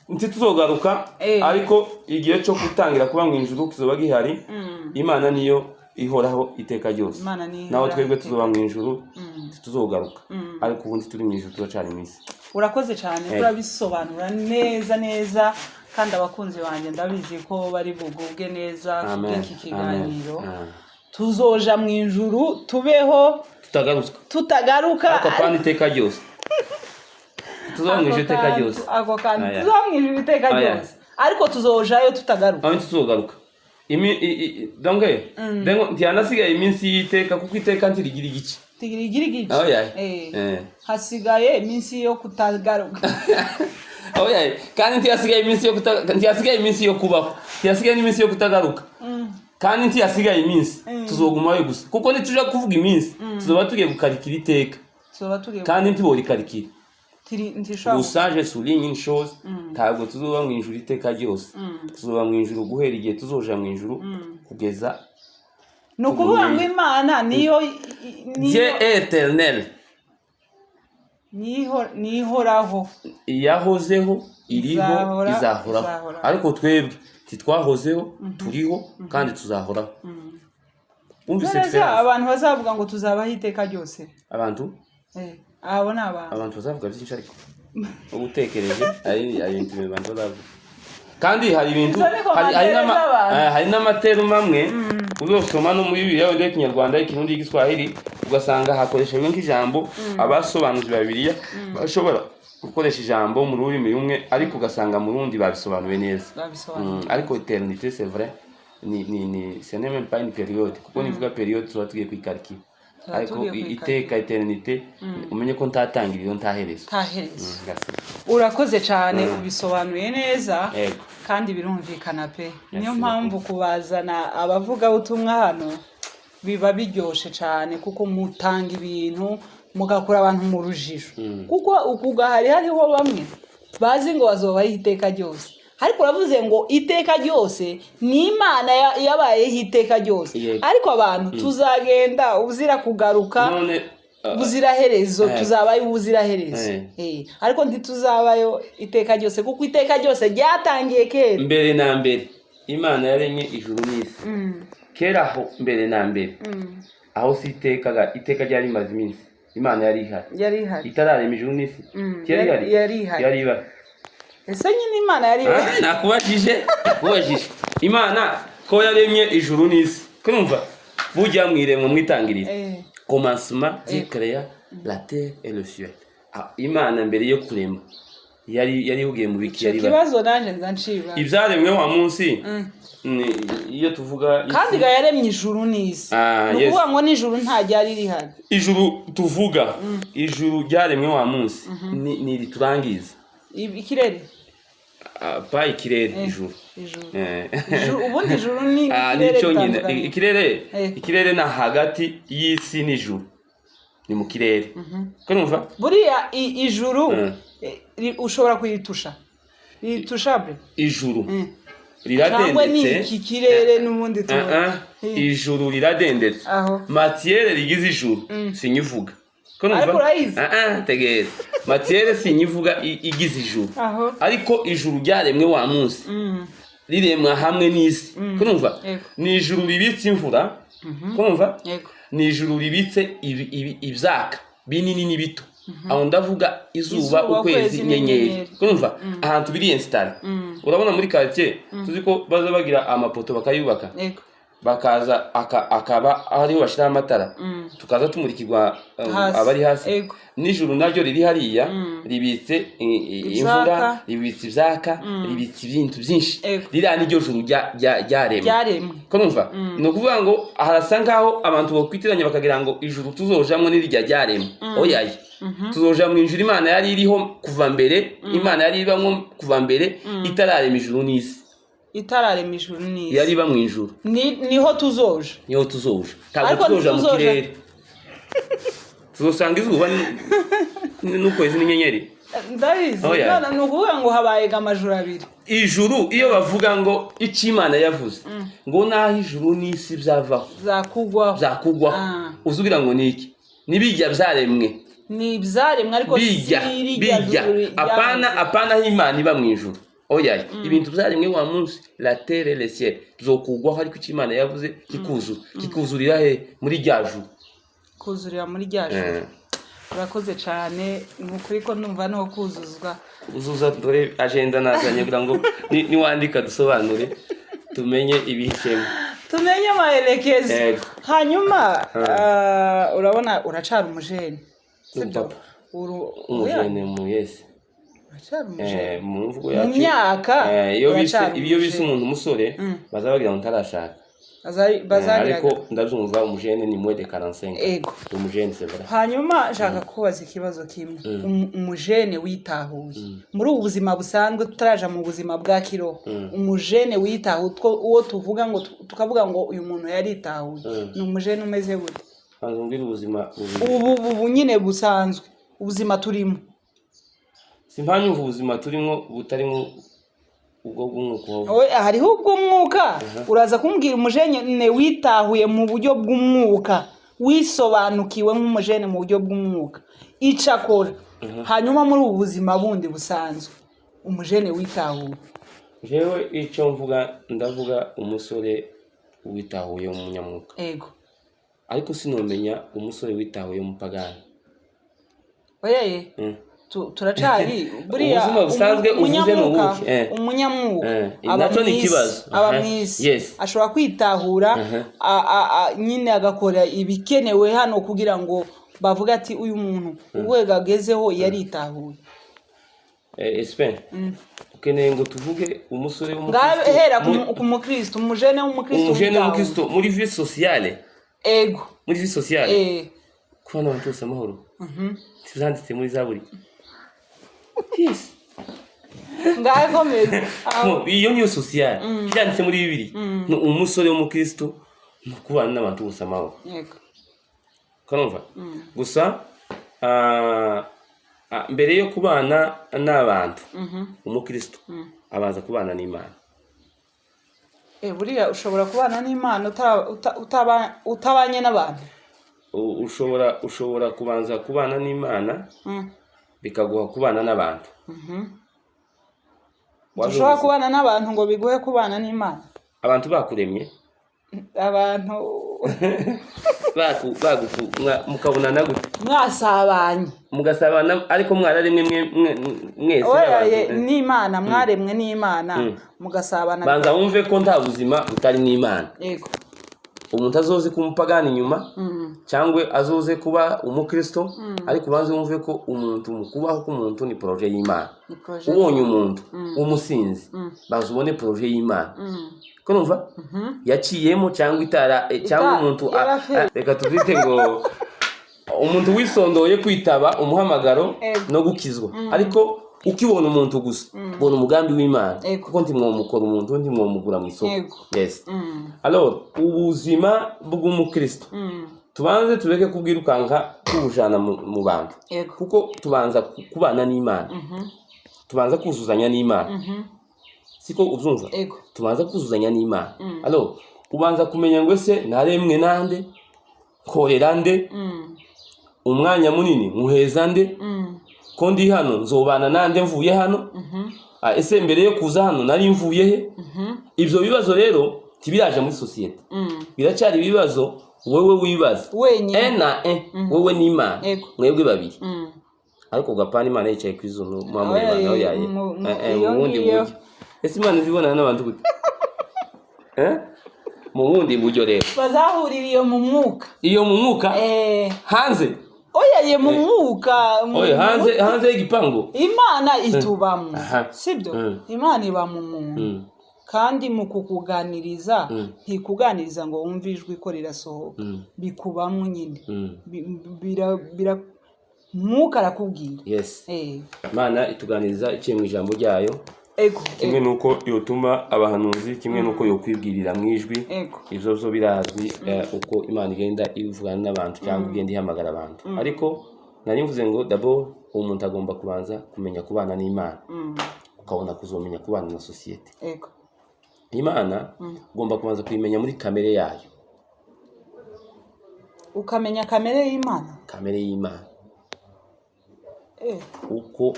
[SPEAKER 1] ntituzogaruka, ariko igihe cyo gutangira kuba mu ijuru kizoba gihari. Imana niyo ihoraho iteka ryose.
[SPEAKER 2] Imana niyo
[SPEAKER 1] Naho
[SPEAKER 2] ihoraho
[SPEAKER 1] twebwe
[SPEAKER 2] iteka.
[SPEAKER 1] tuzoba mu ijuru, ntituzogaruka, ariko ubundi turi mu ijuru, turacari mu isi.
[SPEAKER 2] Urakoze cyane, turabisobanura neza neza, kandi abakunzi banjye ndabizi ko bari bugubwe neza
[SPEAKER 1] Amen.
[SPEAKER 2] kubw'iki kiganiro.
[SPEAKER 1] Amen.
[SPEAKER 2] Tuzoja mu ijuru tubeho
[SPEAKER 1] Tutagaruka.
[SPEAKER 2] tutagaruka.
[SPEAKER 1] Ariko apana iteka ryose. Tuzoba mu ijuru iteka ryose.
[SPEAKER 2] Ako kantu.
[SPEAKER 1] Aya.
[SPEAKER 2] Tuzoba mu ijuru iteka
[SPEAKER 1] Aya.
[SPEAKER 2] ryose, ariko tuzojayo tutagaruka.
[SPEAKER 1] Aho ntituzogaruka. Donc donc ntihanasigaye iminsi y'iteka, kuko iteka ntirigira igice.
[SPEAKER 2] Tigirigira igice.
[SPEAKER 1] Aho yaye.
[SPEAKER 2] Hasigaye iminsi yo kutagaruka.
[SPEAKER 1] Aho yaye, kandi ntiyasigaye iminsi yo ntiyasigaye iminsi yo kubaho, ntiyasigaye n'iminsi yo kutagaruka, kandi ntiyasigaye iminsi, tuzogumayo gusa, kuko nituja kuvuga iminsi tuzoba tugiye gukarikira iteka.
[SPEAKER 2] Tuzoba tugiye.
[SPEAKER 1] Kandi ntiborikarikiye.
[SPEAKER 2] Ntishobora.
[SPEAKER 1] Gusa je souligne une chose: ntabwo tuzoba mu ijuru iteka ryose. Tuzoba mu ijuru guhera igihe tuzoja mu ijuru kugeza.
[SPEAKER 2] Ni ukuvuga ngo Imana niyo
[SPEAKER 1] Dieu
[SPEAKER 2] niyo
[SPEAKER 1] est éternel.
[SPEAKER 2] Nihoraho.
[SPEAKER 1] Yahozeho, iriho,
[SPEAKER 2] Izahora,
[SPEAKER 1] izahoraho.
[SPEAKER 2] izahoraho.
[SPEAKER 1] Ariko twebwe ntitwahozeho, turiho kandi tuzahoraho. Wumvise
[SPEAKER 2] None se
[SPEAKER 1] différence?
[SPEAKER 2] abantu bazavuga ngo tuzabaho iteka ryose?
[SPEAKER 1] Abantu
[SPEAKER 2] Abo ni abantu.
[SPEAKER 1] Abantu bazavuga byinshi, ariko uba utekereje hari ibintu abantu bazavuga, kandi hari ibintu
[SPEAKER 2] Izo ni
[SPEAKER 1] hari
[SPEAKER 2] commentaires z'abantu.
[SPEAKER 1] Hari n'amatermes amwe uzosoma no muri Bibiliya wenda y'Ikinyarwanda, y'Ikirundi, y'Igiswahili, ugasanga hakoreshejwe nk'ijambo. Abasobanuzi ba Bibiliya bashobora gukoresha ijambo mu rurimi rumwe, ariko ugasanga mu rundi babisobanuye neza.
[SPEAKER 2] Babisobanuye.
[SPEAKER 1] Ariko éternité, c'est vrai, ni ce n'est même pas une période, kuko nivuga période tuba tugiye kwikarikira.
[SPEAKER 2] Tuba
[SPEAKER 1] Ariko
[SPEAKER 2] tugiye kwikarikira.
[SPEAKER 1] iteka, éternité, umenye ko ntatangiriro, ntaherezo.
[SPEAKER 2] Ntaherezo.
[SPEAKER 1] Merci.
[SPEAKER 2] Urakoze cyane, ubisobanuye neza.
[SPEAKER 1] Yego.
[SPEAKER 2] Kandi birumvikana pe. Niyo
[SPEAKER 1] Merci.
[SPEAKER 2] mpamvu kubazana abavugabutumwa hano biba biryoshe cyane, kuko mutanga ibintu mugakura abantu mu rujijo, kuko ukuga hari hariho bamwe bazi ngo bazobaho iteka ryose, ariko uravuze ngo iteka ryose ni Imana yabayeho iteka ryose.
[SPEAKER 1] Yego.
[SPEAKER 2] Ariko abantu tuzagenda uzira kugaruka,
[SPEAKER 1] None
[SPEAKER 2] ubuziraherezo. Tuzabayo ubuziraherezo. Ariko ntituzabayo iteka ryose, kuko iteka ryose ryatangiye kera.
[SPEAKER 1] Mbere na mbere Imana yaremye ijuru n'isi. Kera aho mbere na mbere, aho si iteka iteka ryari rimaze iminsi, Imana yari ihari.
[SPEAKER 2] Yari ihari.
[SPEAKER 1] Itararema ijuru n'isi. Yari ihari.
[SPEAKER 2] Yari ihari.
[SPEAKER 1] Yari ihari.
[SPEAKER 2] Ese nyine Imana yari ihari?
[SPEAKER 1] Ah, nakubajije, nakubajije. Imana ko yaremye ijuru n'isi, kumva bujya mu iremwa mwitangirira, commencement, Dieu créa la terre et le ciel. Ah, Imana mbere yo kurema yari ihugiye mu biki?
[SPEAKER 2] Icyo
[SPEAKER 1] Yari
[SPEAKER 2] kibazo nanjye nza nshiba.
[SPEAKER 1] Ibyaremwe wa munsi iyo tuvuga isi-
[SPEAKER 2] Kandi ga yaremye ijuru n'isi,
[SPEAKER 1] Ah,
[SPEAKER 2] ni
[SPEAKER 1] yes.
[SPEAKER 2] ukuvuga ngo n'ijuru nta ryari rihari.
[SPEAKER 1] Ijuru tuvuga, ijuru ryaremwe wa munsi ni riturangiza.
[SPEAKER 2] Ikirere.
[SPEAKER 1] Ah, pa ikirere, ijuru.
[SPEAKER 2] Ijuru. Ubundi ijuru ni
[SPEAKER 1] Ah,
[SPEAKER 2] ikirere
[SPEAKER 1] nicyo nyine.
[SPEAKER 2] bitandukanye.
[SPEAKER 1] Ikirere. Ikirere na hagati y'isi n'ijuru ni mu kirere, kurumva?
[SPEAKER 2] Buriya ijuru ushobora kuritusha, ritushabure.
[SPEAKER 1] Ijuru
[SPEAKER 2] Cyangwa ni
[SPEAKER 1] riradendetse.
[SPEAKER 2] iki kirere n'ubundi tubona?
[SPEAKER 1] Ah, ah, ijuru riradendetse.
[SPEAKER 2] Aho.
[SPEAKER 1] Matière rigize ijuru sinyivuga. Ko numva?
[SPEAKER 2] Ariko urayizi.
[SPEAKER 1] Ah, ah, tegera, matière sinyivuga igize ijuru.
[SPEAKER 2] Aho.
[SPEAKER 1] Ariko ijuru ryaremwe wa munsi, riremwa hamwe n'isi, kurumva?
[SPEAKER 2] Yego.
[SPEAKER 1] Ni ijuru ribitse imvura, kurumva?
[SPEAKER 2] Yego.
[SPEAKER 1] Ni ijuru ribitse ibyaka binini n'ibito. Aho ndavuga izuba,
[SPEAKER 2] Izuba,
[SPEAKER 1] ukwezi,
[SPEAKER 2] ukwezi
[SPEAKER 1] inyenyeri.
[SPEAKER 2] n'inyenyeri.
[SPEAKER 1] Kurumva ahantu biri installé, urabona muri quartier tuzi ko baza bagira amapoto bakayubaka,
[SPEAKER 2] Yego.
[SPEAKER 1] bakaza akaba ariho bashyiraho amatara, tukaza tumurikirwa
[SPEAKER 2] Hasi.
[SPEAKER 1] abari hasi.
[SPEAKER 2] Yego.
[SPEAKER 1] Nijoro naryo riri hariya ribitse imvura,
[SPEAKER 2] Ibyaka.
[SPEAKER 1] ribitse ibyaka, ribitse ibintu byinshi.
[SPEAKER 2] Yego.
[SPEAKER 1] Ririya niryo juru ryaremwe.
[SPEAKER 2] Ryaremwe.
[SPEAKER 1] Ko numva ni ukuvuga ngo harasa nkaho abantu bakwitiranya bakagira ngo ijuru tuzojamwo nirirya ryaremwe. Oyaye, tuzoja mu ijuru Imana yari iriho kuva mbere, Imana yari ibamwo kuva mbere itararema ijuru n'isi.
[SPEAKER 2] Itararema ijuru n'isi.
[SPEAKER 1] Yari iba mu ijuru.
[SPEAKER 2] Niho tuzoja.
[SPEAKER 1] Niho tuzoja, ntabwo
[SPEAKER 2] Ariko
[SPEAKER 1] tuzoja mu
[SPEAKER 2] ntituzoja.
[SPEAKER 1] kirere tuzosanga izuba n'ukwezi n'inyenyeri.
[SPEAKER 2] Ndabizi.
[SPEAKER 1] Oya.
[SPEAKER 2] None ni ukuvuga ngo habaye amajuru abiri.
[SPEAKER 1] Ijuru, iyo bavuga ngo icyo Imana yavuze ngo naho ijuru n'isi byavaho,
[SPEAKER 2] Zakugwaho.
[SPEAKER 1] byakugwaho.
[SPEAKER 2] Ah.
[SPEAKER 1] Uzugira ngo ni iki? Nibijya byaremwe.
[SPEAKER 2] Ni ibyaremwe, ariko
[SPEAKER 1] Bijya
[SPEAKER 2] si rirya
[SPEAKER 1] bijya
[SPEAKER 2] juru
[SPEAKER 1] apana
[SPEAKER 2] ryahoze.
[SPEAKER 1] Apana aho Imana iba mu ijuru, oya. Ibintu byaremwe wa munsi, la terre, le ciel, bizokugwaho, ariko icyo Imana yavuze kikuzura, kikuzurira he? Muri rya juru.
[SPEAKER 2] Kuzurira muri rya juru. Urakoze cyane, ni ukuri ko numva no kuzuzwa.
[SPEAKER 1] Uzuza, dore agenda nazanye kugira ngo niwandika dusobanure, tumenye ibihishemo.
[SPEAKER 2] Tumenye amaherekezo.
[SPEAKER 1] Yego.
[SPEAKER 2] Hanyuma urabona uracara umujene, sibyo?
[SPEAKER 1] Papa. Umujene mu yesi.
[SPEAKER 2] Uracara umujene.
[SPEAKER 1] Mu mvugo
[SPEAKER 2] Mu
[SPEAKER 1] yacu
[SPEAKER 2] myaka
[SPEAKER 1] iyo bise
[SPEAKER 2] uracara
[SPEAKER 1] iyo bise
[SPEAKER 2] umujene.
[SPEAKER 1] umuntu umusore, baza bagira ngo ntarashaka.
[SPEAKER 2] Bazagiraga.
[SPEAKER 1] Ariko ndabyumva, umujene ni moins de 45.
[SPEAKER 2] Ego.
[SPEAKER 1] Umujene, c'est vrai.
[SPEAKER 2] Hanyuma nshaka kubaza ikibazo kimwe. Umujene witahuye muri ubu buzima busanzwe, tutaraja mu buzima bwa kiroho, umujene witahuye, uwo tuvuga ngo tukavuga ngo uyu muntu yaritahuye, ni umujene umeze gute?
[SPEAKER 1] Banza umbwire ubuzima bubiri.
[SPEAKER 2] Ubu nyine busanzwe, ubuzima turimo.
[SPEAKER 1] Simpanyumva ubuzima turimo butarimo ubwo bw'umwuka wavuze.
[SPEAKER 2] Oya, hariho ubw'umwuka. Uraza kumbwira umujene witahuye mu buryo bw'umwuka, wisobanukiwe nk'umujene mu buryo bw'umwuka, icyo akora. Hanyuma muri ubu buzima bundi busanzwe, umujene witahuye.
[SPEAKER 1] Jewe icyo mvuga, ndavuga umusore witahuye w'umunyamwuka.
[SPEAKER 2] Ego.
[SPEAKER 1] Ariko sinomenya umusore witahuye w'umupagani.
[SPEAKER 2] Oyeye. Turacari buriya
[SPEAKER 1] Ubuzima busanzwe uvuze ni ubuhe?
[SPEAKER 2] Umunyamwuka aba
[SPEAKER 1] Nacyo ni
[SPEAKER 2] mw'isi,
[SPEAKER 1] ikibazo.
[SPEAKER 2] aba
[SPEAKER 1] Aha.
[SPEAKER 2] mw'isi. Ashobora kwitahura, nyine agakora ibikenewe hano kugira ngo bavuge ati uyu muntu urwego agezeho yaritahuye.
[SPEAKER 1] Espen, ukeneye ngo tuvuge umusore
[SPEAKER 2] Ngaho
[SPEAKER 1] w'umukristo
[SPEAKER 2] hera ku mukristo, umujene w'umukristo
[SPEAKER 1] umujene
[SPEAKER 2] witahuye.
[SPEAKER 1] w'umukristo muri vie sociale.
[SPEAKER 2] Ego.
[SPEAKER 1] Muri vie sociale, kubana abantu bose amahoro, byanditse muri Zaburi, yes.
[SPEAKER 2] Ngaho komeza. Aho.
[SPEAKER 1] No, iyo niyo sociale byanditse muri Bibiri. Ni umusore w'umukristo ni ukubana n'abantu bose amahoro.
[SPEAKER 2] Yego.
[SPEAKER 1] Ukanumva gusa mbere yo kubana n'abantu, umukristo abanza kubana n'Imana.
[SPEAKER 2] Buriya ushobora kubana n'Imana utabanye n'abantu?
[SPEAKER 1] Ushobora kubanza kubana n'Imana, bikaguha kubana n'abantu.
[SPEAKER 2] Ushobora kubana n'abantu ngo biguhe kubana n'Imana?
[SPEAKER 1] Abantu bakuremye.
[SPEAKER 2] Abantu.
[SPEAKER 1] Mukabonana gute?
[SPEAKER 2] Mwasabanye.
[SPEAKER 1] Mugasabana, ariko mwararemwe mwese
[SPEAKER 2] Oya,
[SPEAKER 1] n'abantu.
[SPEAKER 2] n'Imana, mwaremwe n'Imana, mugasabana.
[SPEAKER 1] Banza wumve ko nta buzima butari mu Imana. Umuntu azoze kuba umupagani inyuma cyangwa azoze kuba umukristo, ariko ubanze wumve ko umuntu, mu kubaho k'umuntu, ni projet y'Imana.
[SPEAKER 2] Ni projet.
[SPEAKER 1] Ubonye umuntu w'umusinzi, banza ubone projet y'Imana, ko numva yaciyemo cyangwa itara, cyangwa umuntu reka tubyite ngo umuntu wisondoye kwitaba umuhamagaro no gukizwa. Ariko ukibona umuntu gusa, ubona umugambi w'Imana, kuko ntimwomukora umuntu, ntimwomugura mu isoko. Yes. Alors, ubuzima bw'umukristo, tubanze tureke kubwirukanka tubujana mu bantu, kuko tubanza kubana n'Imana, tubanza kuzuzanya n'Imana, siko ubyumva?
[SPEAKER 2] Ego.
[SPEAKER 1] Tubanza kuzuzanya n'Imana. Alors, ubanza kumenya ngo ese naremwe nande, nkorera nde, umwanya munini nkuheza nde, ko ndi hano nzobana nande mvuye hano? Ese mbere yo kuza hano nari mvuye he? Ibyo bibazo rero ntibiraje muri sosiyete, biracyari ibibazo wowe wibaza
[SPEAKER 2] wenyine.
[SPEAKER 1] Un na un, wowe n'Imana, mwebwe babiri. Ariko gapana Imana yicaye ku izuru, muramureba nawe yaye
[SPEAKER 2] iyo
[SPEAKER 1] mu bundi
[SPEAKER 2] ngiyo.
[SPEAKER 1] buryo. Ese Imana izibonana n'abantu gute? Eh? Mu bundi buryo rero.
[SPEAKER 2] Bazahurira iyo mu mwuka.
[SPEAKER 1] Iyo mu mwuka? Hanze?
[SPEAKER 2] Oya ye, mu mwuka,
[SPEAKER 1] Oya, hanze, hanze y'igipangu.
[SPEAKER 2] Imana itubamwo, sibyo? Imana iba mu muntu, kandi mu kukuganiriza, ntikuganiriza ngo wumve ijwi ko rirasohoka. Bikubamwo nyine. Mwuka arakubwira.
[SPEAKER 1] Yes. Imana ituganiriza iciye mu ijambo ryayo, kimwe nuko yotuma abahanuzi, kimwe nuko yokwibwirira mu ijwi. Ivyo vyo birazwi, uko Imana igenda ivugana n'abantu cyangwa igenda ihamagara abantu. Ariko nari mvuze ngo d'abord umuntu agomba kubanza kumenya kubana n'Imana, ukabona kuzomenya kubana na sosiyete. Imana ugomba kubanza kuyimenya muri kamere yayo.
[SPEAKER 2] Ukamenya kamere y'Imana.
[SPEAKER 1] Kamere y'Imana. Uko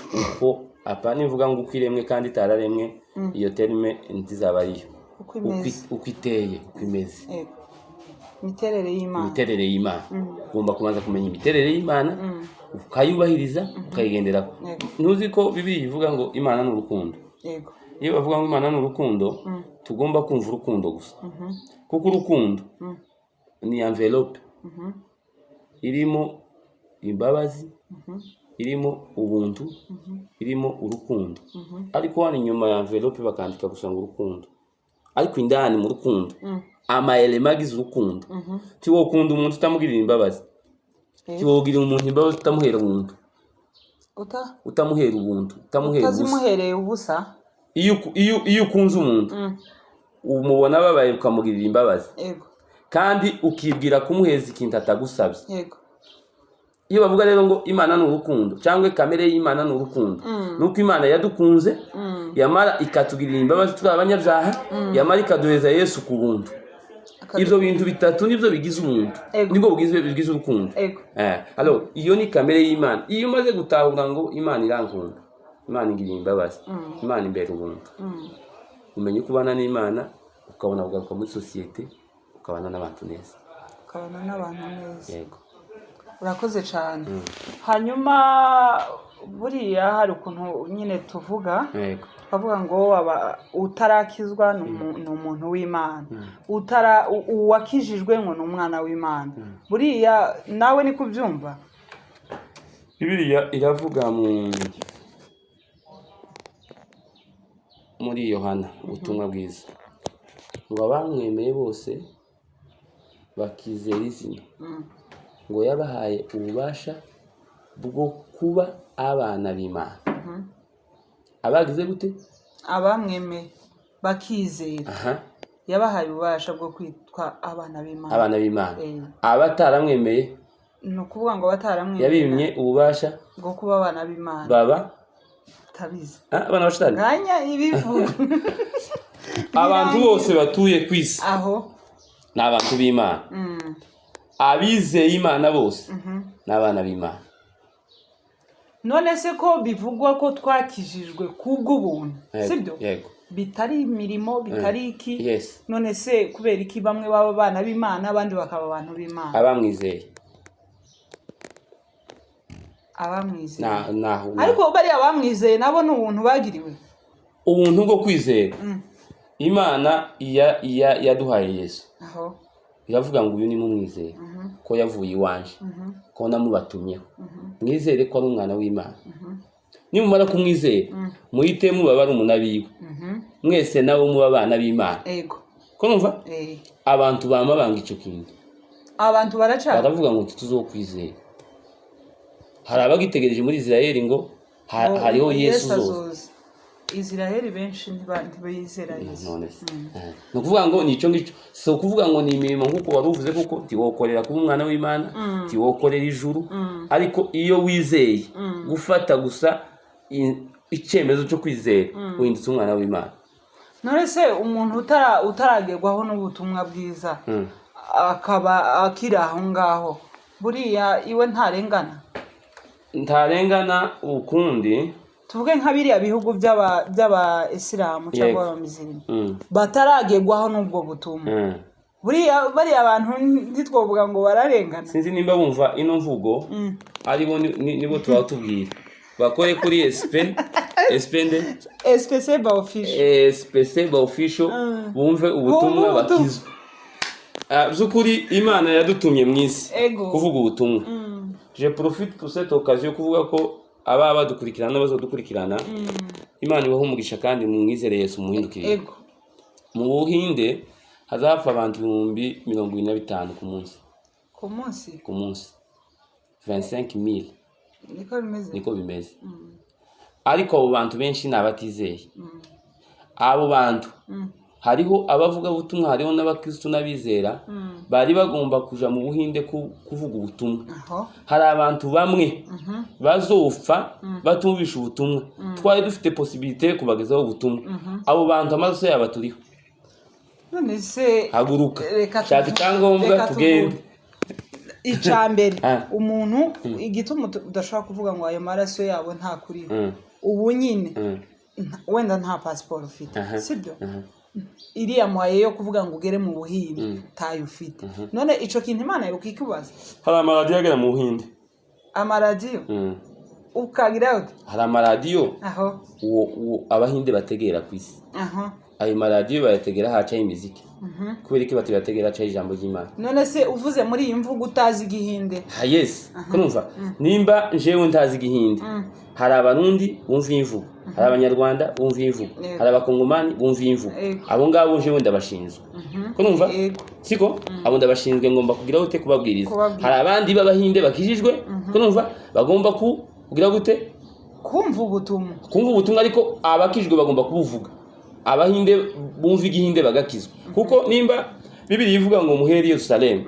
[SPEAKER 1] apa nivuga ngo uko iremwe kandi itararemwe, iyo terme ntizaba ariyo.
[SPEAKER 2] Uko imeze.
[SPEAKER 1] Uko iteye, uko imeze.
[SPEAKER 2] Ego, imiterere y'Imana.
[SPEAKER 1] Imiterere y'Imana, ugomba kubanza kumenya imiterere y'Imana, ukayubahiriza, ukayigenderaho. Ntuzi ko Bibiliya ivuga ngo Imana ni urukundo?
[SPEAKER 2] Yego.
[SPEAKER 1] Iyo bavuga ngo Imana ni urukundo, tugomba kumva urukundo gusa, kuko urukundo ni enveloppe irimo imbabazi, irimo ubuntu, irimo urukundo. Ariko hano inyuma ya enveloppe bakandika gusa ngo urukundo, ariko indani mu rukundo, ama éléments agize urukundo, ntiwokunda umuntu utamugirira imbabazi, ntiwogirira umuntu imbabazi utamuhera ubuntu.
[SPEAKER 2] Uta
[SPEAKER 1] Utamuhera ubuntu, utamuhera ubusa.
[SPEAKER 2] Utazimuhereye ubusa.
[SPEAKER 1] Iyo ukunze umuntu, umubona ababaye ukamugirira imbabazi, kandi ukibwira kumuheza ikintu atagusabye. Iyo bavuga rero ngo Imana ni urukundo cyangwa kamere y'Imana ni urukundo, nuko Imana yadukunze, yamara ikatugirira imbabazi turi abanyabyaha, yamara ikaduheza Yesu ku buntu. Ibyo bintu bitatu nibyo bigize umuntu, nibwo bigize urukundo. Alors, iyo ni kamere y'Imana. Iyo umaze gutahura ngo Imana irankunda, Imana ingiriye imbabazi, Imana imbera ubuntu, umenya uko ubana n'Imana, ukabona kugaruka muri sosiyete, ukabana n'abantu neza.
[SPEAKER 2] Ukabana n'abantu neza.
[SPEAKER 1] Yego.
[SPEAKER 2] Urakoze cyane. Hanyuma buriya hari ukuntu nyine tuvuga, tukavuga ngo utarakizwa ni umuntu w'Imana, uwakijijwe ngo ni umwana w'Imana. Buriya nawe ni kubyumva?
[SPEAKER 1] Bibiliya iravuga muri Yohana ubutumwa bwiza ngo abamwemeye bose bakizera izina, ngo yabahaye ububasha bwo kuba abana b'Imana. Abagize gute?
[SPEAKER 2] Abamwemeye bakizera, yabahaye ububasha bwo kwitwa abana b'Imana.
[SPEAKER 1] Abana b'Imana. Abataramwemeye,
[SPEAKER 2] Ni ukuvuga ngo bataramwemeye,
[SPEAKER 1] yabimye ububasha
[SPEAKER 2] bwo kuba abana b'Imana.
[SPEAKER 1] Baba
[SPEAKER 2] Tabizi.
[SPEAKER 1] Abana ba Shitani.
[SPEAKER 2] Nganya ibivuga.
[SPEAKER 1] Abantu bose batuye ku isi
[SPEAKER 2] aho
[SPEAKER 1] ni abantu b'Imana. Abizeye Imana bose ni abana b'Imana.
[SPEAKER 2] None se ko bivugwa ko twakijijwe kubw'ubuntu, sibyo?
[SPEAKER 1] Yego.
[SPEAKER 2] Bitari imirimo, bitari iki. None se kubera iki bamwe baba abana b'Imana, abandi bakaba abantu b'Imana?
[SPEAKER 1] Abamwizeye.
[SPEAKER 2] Abamwizeye.
[SPEAKER 1] Naho
[SPEAKER 2] Ariko bariya bamwizeye nabo ni ubuntu bagiriwe.
[SPEAKER 1] Ubuntu bwo kwizera. Imana iya iya yaduhaye Yesu, iravuga ngo uyu ni mumwizere ko yavuye iwanje, ko namubatumyeho, mwizere ko ari umwana w'Imana. Nimumara kumwizera, muhite muba barumuna biwe, mwese nabo muba abana b'Imana. Ko numva abantu bama banga ico kintu.
[SPEAKER 2] Abantu baracana.
[SPEAKER 1] Baravuga ngo ntituzokwizera. Hari abagitegereje muri Israeli ngo
[SPEAKER 2] Ngo
[SPEAKER 1] hariho Yesu uzoza.
[SPEAKER 2] Azoza. Israheli benshi ntibizera Yesu.
[SPEAKER 1] None se ni ukuvuga ngo ni icyo ngicyo? Si ukuvuga ngo ni imirimo nk'uko wari uvuze, kuko ntiwokorera kuba umwana w'Imana, ntiwokorera ijuru. Ariko iyo wizeye, gufata gusa icyemezo cyo kwizera, uhindutse umwana w'Imana.
[SPEAKER 2] None se umuntu utaragerwaho n'ubutumwa bwiza, akaba akiri aho ngaho, buriya iwe ntarengana?
[SPEAKER 1] Ntarengana ukundi.
[SPEAKER 2] Tuvuge nka biriya bihugu by'aba isilamu cyangwa abamizirima bataragerwaho n'ubwo butumwa, buriya bariya bantu ntitwovuga ngo bararengana?
[SPEAKER 1] Sinzi nimba bumva ino mvugo. Aribo nibo tuba tubwira bakore kuri SP SP nde?
[SPEAKER 2] SPC ba official.
[SPEAKER 1] SPC ba official, bumve ubutumwa,
[SPEAKER 2] Bumve ubutumwa.
[SPEAKER 1] bakizwe. By'ukuri Imana yadutumye mu isi kuvuga ubutumwa. Je profite pour cette occasion kuvuga ko ababa badukurikirana n'abazodukurikirana, Imana ibahe umugisha kandi mwizere Yesu, muhindukire. Mu Buhinde hazapfa abantu 25,000 ku munsi.
[SPEAKER 2] Ku munsi?
[SPEAKER 1] Ku munsi, 25,000.
[SPEAKER 2] Niko bimeze?
[SPEAKER 1] Niko bimeze. Ariko abo bantu benshi ni abatizeye. Abo bantu, hariho abavugabutumwa, hariho n'abakristu n'abizera bari bagomba kuja mu Buhinde kuvuga ubutumwa. Hari abantu bamwe bazopfa batumvisha ubutumwa, twari dufite possibilité yo kubagezaho ubutumwa. Abo bantu amaraso yabo aturiho.
[SPEAKER 2] None se
[SPEAKER 1] Haguruka,
[SPEAKER 2] reka
[SPEAKER 1] shaka icyangombwa,
[SPEAKER 2] reka
[SPEAKER 1] tugende.
[SPEAKER 2] tuvuge. Icya mbere, umuntu igituma udashobora kuvuga ngo ayo maraso yabo ntakuriho, ubu nyine wenda nta pasiporo ufite, sibyo? Iriya moyen yo kuvuga ngo ugere mu Buhinde tayo ufite. None ico kintu Imana yokikubaza?
[SPEAKER 1] Hari amaradiyo agera mu Buhinde.
[SPEAKER 2] Amaradiyo? Ukagira ute?
[SPEAKER 1] Hari amaradiyo uwo Abahinde bategera ku isi. Ayo maradiyo bayategera hacaho imiziki. Kubera iki batayategera hacaho ijambo ry'Imana?
[SPEAKER 2] None se uvuze muri iyi mvugo utazi igihinde?
[SPEAKER 1] Ha, yes. Ko numva nimba jewe ntazi igihinde, hari Abarundi bumva iyi mvugo, hari Abanyarwanda bumva iyi mvugo, hari Abakongomani bumva iyi mvugo. Abo ngabo jewe ndabashinzwe. Ko numva?
[SPEAKER 2] Yego.
[SPEAKER 1] Siko abo ndabashinzwe, ngomba kugira gute? Kubabwiriza.
[SPEAKER 2] Kubabwira.
[SPEAKER 1] Hari abandi b'Abahinde bakijijwe, ko numva bagomba kugira gute?
[SPEAKER 2] Kumva ubutumwa.
[SPEAKER 1] Kumva ubutumwa. Ariko abakijijwe bagomba kubuvuga, Abahinde bumva igihinde bagakizwa. Kuko nimba Bibiri ivuga ngo muhere Yerusalemu,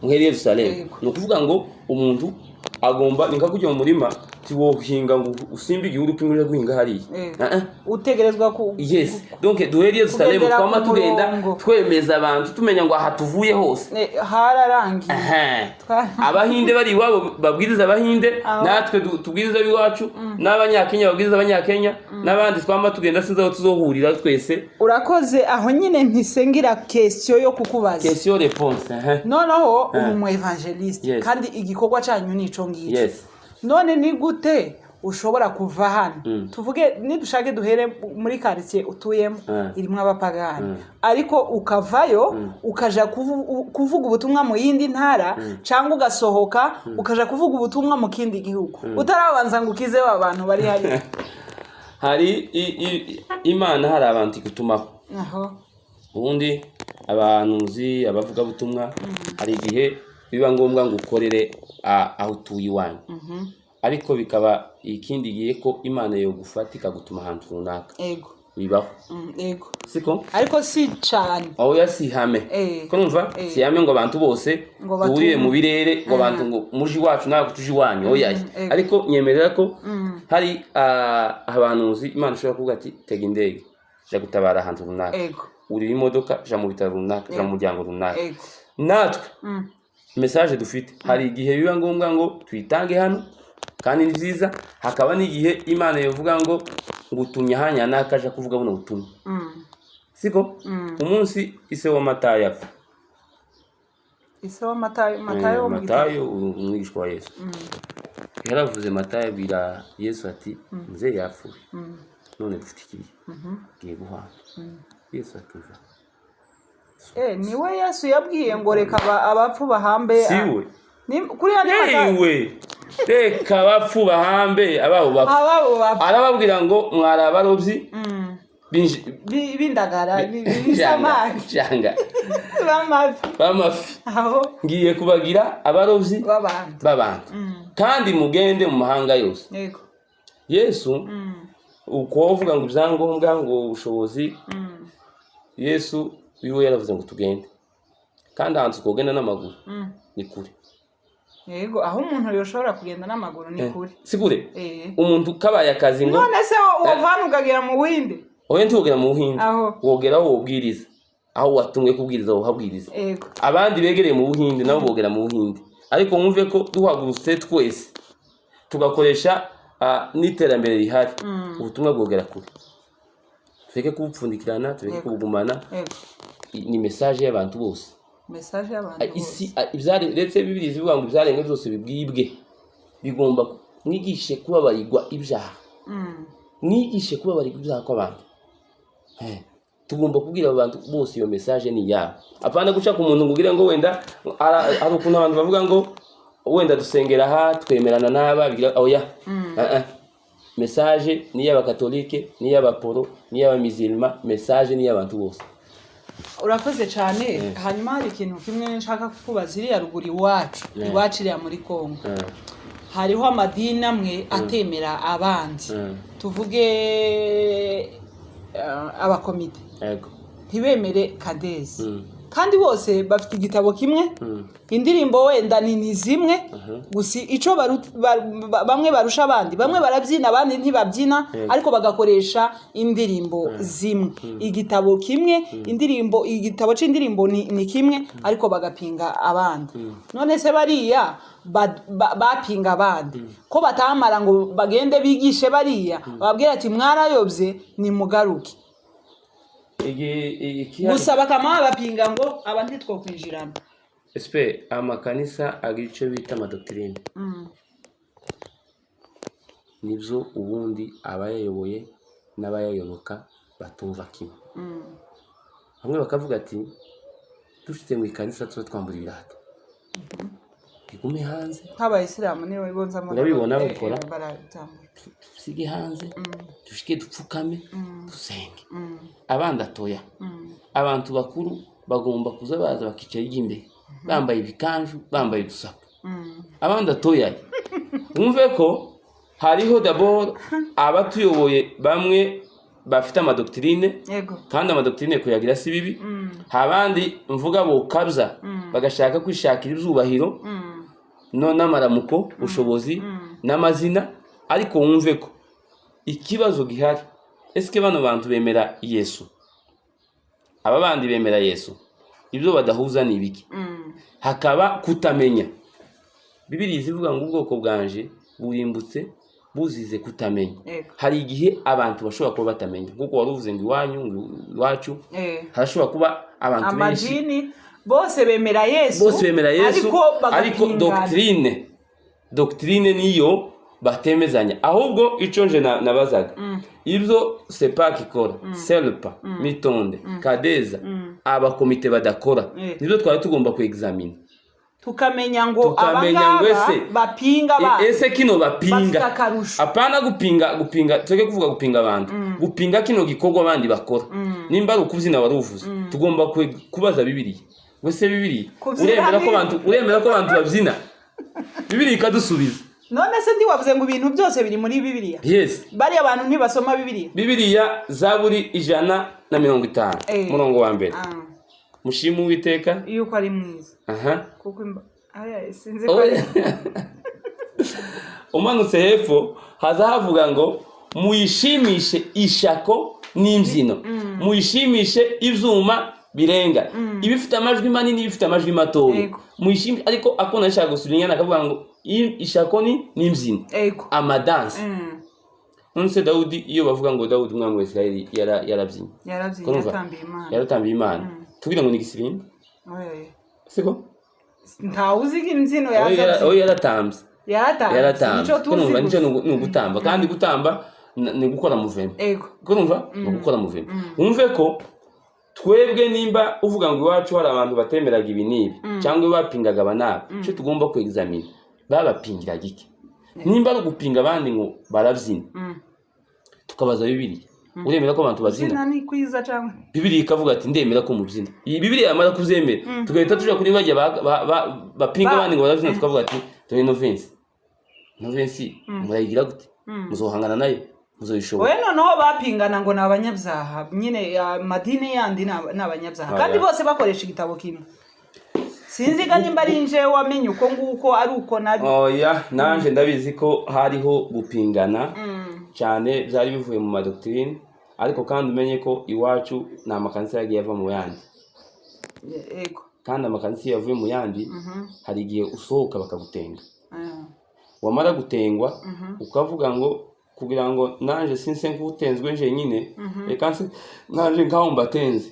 [SPEAKER 1] muhere Yerusalemu, ni ukuvuga ngo umuntu agomba, ni nka kujya mu murima, tiwohinga ngo usimbe igihuru kimwe uje guhinga hariya. Ah, ah.
[SPEAKER 2] Utegerezwa ku
[SPEAKER 1] Yes, donc duhere Yerusalemu.
[SPEAKER 2] Kugendera
[SPEAKER 1] Twama
[SPEAKER 2] ku
[SPEAKER 1] tugenda
[SPEAKER 2] murongo.
[SPEAKER 1] twemeza abantu, tumenya ngo aha tuvuye hose
[SPEAKER 2] Hararangiye.
[SPEAKER 1] Abahinde bari iwabo babwiriza Abahinde, natwe tubwiriza ab'iwacu, n'Abanyakenya babwiriza Abanyakenya, n'abandi. Twama tugenda, sinzi aho tuzohurira twese.
[SPEAKER 2] Urakoze. Aho nyine mpise ngira question yo kukubaza.
[SPEAKER 1] Question réponse, aha.
[SPEAKER 2] Noneho uri umu évangéliste, kandi igikorwa cyanyu ni ico ngicyo. None ni gute ushobora kuva hano, tuvuge nidushake duhere muri quartier utuyemo, irimo abapagani, ariko ukavayo ukaja kuvuga ubutumwa mu yindi ntara, cyangwa ugasohoka ukaja kuvuga ubutumwa mu kindi gihugu, utarabanza ngo ukize ba bantu bari hariya?
[SPEAKER 1] Hari Imana, hari abantu igutumaho. Ubundi abahanuzi, abavugabutumwa, hari igihe biba ngombwa ngo ukorere aho utuye iwanyu, ariko bikaba ikindi gihe ko Imana yogufata ikagutuma ahantu runaka. Bibaho.
[SPEAKER 2] Ego.
[SPEAKER 1] Siko?
[SPEAKER 2] Ariko si cyane.
[SPEAKER 1] Oya, si ihame. Ko numva si ihame ngo abantu bose
[SPEAKER 2] Ngo
[SPEAKER 1] duhurire
[SPEAKER 2] batume.
[SPEAKER 1] mu birere, ngo abantu ngo muje iwacu ntabwo tuje iwanyu. Oya. Ariko nyemerera ko hari abahanuzi Imana ishobora kuvuga ati tega indege, ja gutabara ahantu runaka, urira imodoka, ja mu bitaro runaka, ja mu muryango runaka. Natwe message dufite, hari igihe biba ngombwa ngo tuyitange hano, kandi ni byiza. Hakaba n'igihe Imana yavuga ngo Ngutumye ahanya nakaja kuvuga buno butumwa, siko? Umunsi ise wa Matayo apfa.
[SPEAKER 2] Ise wa Matayo? Matayo wo mu gitabo?
[SPEAKER 1] Matayo, umwigishwa wa Yesu, yaravuze. Matayo abwira Yesu ati: "Muzehe yapfuye, none dufite ikiriyo, ngiye guhamba." Yesu atuva.
[SPEAKER 2] Niwe Yesu yabwiye ngo reka abapfu bahambe?
[SPEAKER 1] Siwe.
[SPEAKER 2] Kuriya ni Matayo.
[SPEAKER 1] Yewe, reka abapfu bahambe ababo bapfu.
[SPEAKER 2] Ababo bapfu.
[SPEAKER 1] Arababwira ngo mwari abarobyi
[SPEAKER 2] b'indagara, b'isamaki.
[SPEAKER 1] Janga.
[SPEAKER 2] B'amafi.
[SPEAKER 1] B'amafi.
[SPEAKER 2] Aho.
[SPEAKER 1] Ngiye kubagira abarobyi
[SPEAKER 2] b'abantu.
[SPEAKER 1] B'abantu, kandi mugende mu mahanga yose. Yesu, uko uvuga ngo ibyangombwa, ngo ubushobozi, Yesu wiwe yaravuze ngo tugende, kandi ahantu tukogenda n'amaguru ni kure.
[SPEAKER 2] Yego, aho umuntu yoshobora kugenda n'amaguru ni kure.
[SPEAKER 1] Si kure?
[SPEAKER 2] Eh.
[SPEAKER 1] Umuntu kabaye akazi ngo
[SPEAKER 2] None se wovana ukagera mu Buhinde?
[SPEAKER 1] Oya, ntiwogera mu Buhinde.
[SPEAKER 2] Aho.
[SPEAKER 1] Wogera aho wobwiriza, aho watumwe kubwiriza wohabwiriza. Abandi begereye mu Buhinde nabo bogera mu Buhinde, ariko wumve ko duhagurutse twese tugakoresha n'iterambere rihari, ubutumwa bwogera kure. Tureke kubupfundikirana, tureke kubugumana. Ni message y'abantu bose.
[SPEAKER 2] Message y'abantu
[SPEAKER 1] Isi
[SPEAKER 2] bose.
[SPEAKER 1] Ndetse Bibiliya ivuga ngo ibyaremwe byose bibwibwe bigomba mwigishe kubabarirwa ibyaha. Mwigishe kubabarirwa ibyaha kw'abantu. Tugomba kubwira abantu bose, iyo message ni iyabo, apana guca ku muntu ngo ugire ngo wenda hari ukuntu abantu bavuga ngo wenda dusengera aha, twemerana n'aba bigira. Oya. Ah, ah. Message ni iy'abakatolike, ni iy'abaporo, ni iy'abamizilma, message ni iy'abantu bose.
[SPEAKER 2] Urakoze cyane. Hanyuma hari ikintu kimwe nshaka kukubaza. Iriya ruguru iwacu, iwacu iriya muri Kongo, hariho amadini amwe atemera abandi. Tuvuge abakomite ntibemere Kadezi, kandi bose bafite igitabo kimwe, indirimbo wenda ni zimwe gusa. Icyo bamwe barusha abandi, bamwe barabyina, abandi ntibabyina, ariko bagakoresha indirimbo zimwe, igitabo kimwe, indirimbo, igitabo cy'indirimbo ni kimwe, ariko bagapinga abandi. None se bariya bapinga abandi, ko batamara ngo bagende bigishe bariya, bababwira ati: "Mwarayobye, nimugaruke"?
[SPEAKER 1] Ikihari
[SPEAKER 2] Gusa bakama bapinga ngo aba ntitwokwinjirana.
[SPEAKER 1] Espe amakanisa agira icyo bita amadoctrine, nibyo ubundi abayayoboye n'abayayoboka batumva kimwe. Bamwe bakavuga ati: "Dushyize mu ikanisa tuba twambura ibirato, bigume hanze."
[SPEAKER 2] Nk'abayisilamu niwe bonzamo.
[SPEAKER 1] Urabibona babikora?
[SPEAKER 2] Barabitambura.
[SPEAKER 1] Dusige hanze, dushike dupfukame dusenge. Abandi atoya, abantu bakuru bagomba kuza baza bakicara ijya imbere bambaye ibikanju, bambaye udusapo. Abandi atoya. Wumve ko hariho d'abord abatuyoboye bamwe bafite amadoctrine, kandi amadoctrine kuyagira si bibi. Abandi mvuga bokabya bagashaka kwishakira ibyubahiro no n'amaramuko, ubushobozi n'amazina. Ariko wumve ko ikibazo gihari: ese bano bantu bemera Yesu, aba bandi bemera Yesu, ibyo badahuza ni ibiki? Hakaba kutamenya. Bibiliya ivuga ngo ubwoko bwanje burimbutse buzize kutamenya. Hari igihe abantu bashobora kuba batamenya, nk'uko wari uvuze ngo iwanyu, ngo iwacu, harashobora kuba abantu benshi.
[SPEAKER 2] Amadini bose bemera Yesu.
[SPEAKER 1] Bose bemera Yesu,
[SPEAKER 2] ariko
[SPEAKER 1] ariko
[SPEAKER 2] bagapingana.
[SPEAKER 1] Doctrine niyo batemezanya. Ahubwo ico nje nabazaga, ibyo Sepak ikora, Selpa, Mitonde, Kadeza, abakomite badakora, nibyo twari tugomba kuexamina.
[SPEAKER 2] Tukamenya ngo
[SPEAKER 1] Tukamenya ngo
[SPEAKER 2] abangaba
[SPEAKER 1] ese
[SPEAKER 2] bapinga abandi
[SPEAKER 1] ese kino
[SPEAKER 2] bafite
[SPEAKER 1] bapinga
[SPEAKER 2] akarusho.
[SPEAKER 1] Apana gupinga, gupinga, tureke kuvuga gupinga abantu, gupinga kino gikorwa abandi bakora. Nimba ari ukubyina wari uvuze, tugomba kubaza Bibiliya ngo ese Bibiliya
[SPEAKER 2] Kubyina
[SPEAKER 1] uremera ko abantu, uremera ko abantu babyina? Bibiliya ikadusubiza.
[SPEAKER 2] None se ntiwavuze ngo ibintu byose biri muri Bibiliya?
[SPEAKER 1] Yes.
[SPEAKER 2] Bariya bantu ntibasoma Bibiliya?
[SPEAKER 1] Bibiliya, Zaburi 150, murongo wa mbere. Mushime Uwiteka
[SPEAKER 2] yuko ari mwiza.
[SPEAKER 1] Aha.
[SPEAKER 2] Kuko aya sinzi ko ari
[SPEAKER 1] Umanutse hepfo haza havuga ngo muyishimishe ishako n'imbyino, muyishimishe ibyuma birenga, ibifite amajwi manini, ibifite amajwi matoya. Muyishimishe. Ariko akunda nshaka gusura inyana, akavuga ngo ishako ni n'imbyino, amadansi. None se Dawudi, iyo bavuga ngo Dawudi umwami wa Isirayeli yarabyinnye,
[SPEAKER 2] Yarabyinnye.
[SPEAKER 1] Urumva?
[SPEAKER 2] Yatambiye Imana.
[SPEAKER 1] Yaratambiye Imana, tubwira ngo ni igisirimba.
[SPEAKER 2] Oya.
[SPEAKER 1] Siko?
[SPEAKER 2] Ntawe uzi imbyino.
[SPEAKER 1] Aho
[SPEAKER 2] Yaza.
[SPEAKER 1] Aho yaratambye.
[SPEAKER 2] Yaratambye.
[SPEAKER 1] Yaratambye.
[SPEAKER 2] Nicyo tuzi
[SPEAKER 1] Urumva, nicyo
[SPEAKER 2] gusa.
[SPEAKER 1] ni ugutamba, kandi gutamba ni gukora mouvement. Urumva, ni ugukora mouvement. Wumve ko twebwe, nimba uvuga ngo iwacu hari abantu batemeraga ibi n'ibi cyangwa bapingaga aba n'aba, icyo tugomba kwegizamina, babapingiraga iki? Nimba ari ugupinga abandi ngo barabyina, tukabaza Bibiliya: uremera ko abantu babyina?
[SPEAKER 2] Kubyina ni kwiza cyangwa?
[SPEAKER 1] Bibiliya ikavuga ati: "Ndemera ko mubyina." Iyi Bibiliya yamara kubyemera, tugahita tuja kuri bajya bapinga abandi ngo barabyina, tukavuga ati: "Dore novensi murayigira gute? Muzohangana nayo? Muzoyishobora?"
[SPEAKER 2] We noneho bapingana ngo ni abanyabyaha nyine, amadini yandi ni abanyabyaha, kandi
[SPEAKER 1] Oya.
[SPEAKER 2] bose bakoresha igitabo kimwe. Sinzi ga nimba ari nje wamenye uko nguko, ari uko nabi.
[SPEAKER 1] Oya, nanje ndabizi ko hariho gupingana cyane, byari bivuye mu madoctrine. Ariko kandi umenye ko iwacu ni amakanisa yagiye ava mu yandi. Kandi amakanisa iyo yavuye mu yandi, hari igihe usohoka bakagutenga. Wamara gutengwa, ukavuga ngo kugira ngo nanje sinse nk'utenzwe jenyine, reka nse nanje nkaho mbatenze.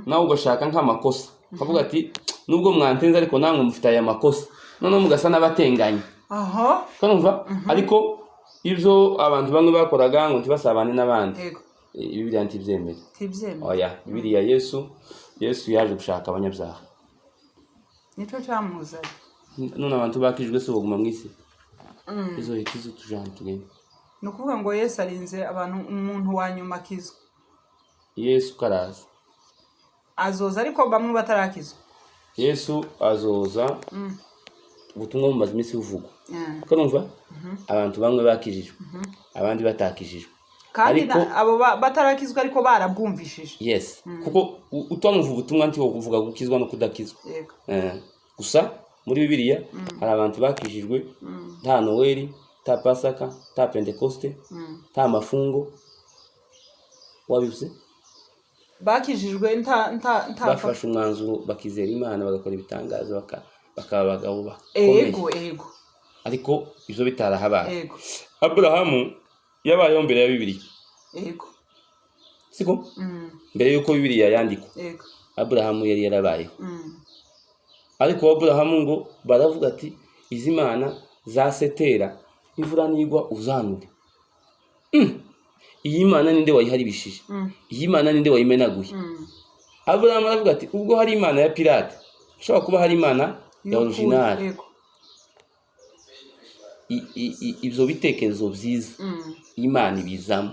[SPEAKER 1] Nawe ugashaka nk'amakosa, ukavuga ati: "Nubwo mwantenze, ariko namwe mufite aya makosa." Noneho mugasa n'abatenganye. Urumva, ariko ibyo abantu bamwe bakoraga ngo ntibasabane n'abandi, Bibiliya ntibyemere.
[SPEAKER 2] Tibyemera.
[SPEAKER 1] Oya, Bibiliya, Yesu yaje gushaka abanyabyaha.
[SPEAKER 2] Nicyo cyamuzanye.
[SPEAKER 1] None abantu bakijwe se baguma mu isi? Izohita izo tujana tugende.
[SPEAKER 2] Ni ukuvuga ngo Yesu arinze abantu, umuntu wa nyuma akizwa.
[SPEAKER 1] Yesu karaza.
[SPEAKER 2] Azoza, ariko bamwe batarakizwa.
[SPEAKER 1] Yesu azoza. Ubutumwa bumaze iminsi buvugwa. Urumva, abantu bamwe bakijijwe, abandi batakijijwe.
[SPEAKER 2] Kandi abo batarakizwa ariko barabwumvishije.
[SPEAKER 1] Yes, kuko utamva ubutumwa ntiwo kuvuga gukizwa no kudakizwa. Gusa muri Bibiliya hari abantu bakijijwe nta Noweli, nta Pasaka, nta Pentekoste, nta mafungo, wabivuze.
[SPEAKER 2] Bakijijwe nta
[SPEAKER 1] Bafashe umwanzuro, bakizera Imana, bagakora ibitangaza, bakaba abagabo bakomeye.
[SPEAKER 2] ego ego
[SPEAKER 1] Ariko ibyo bitarahabaye. Aburahamu yabayeho mbere ya Bibiliya. Siko? Mbere y'uko Bibiliya yandikwa, Aburahamu yari yarabayeho. Ariko Aburahamu ngo baravuga ati: "Izi mana za setera, imvura nigwa uzanure." Iyi mana ninde wayiharibishije? Iyi mana ninde wayimenaguye? Aburahamu aravuga ati: "Ubwo hari imana ya pirate, hashobora kuba hari imana ya
[SPEAKER 2] Y'ukuri,
[SPEAKER 1] original." Ibyo bitekerezo byiza, Imana ibizamo.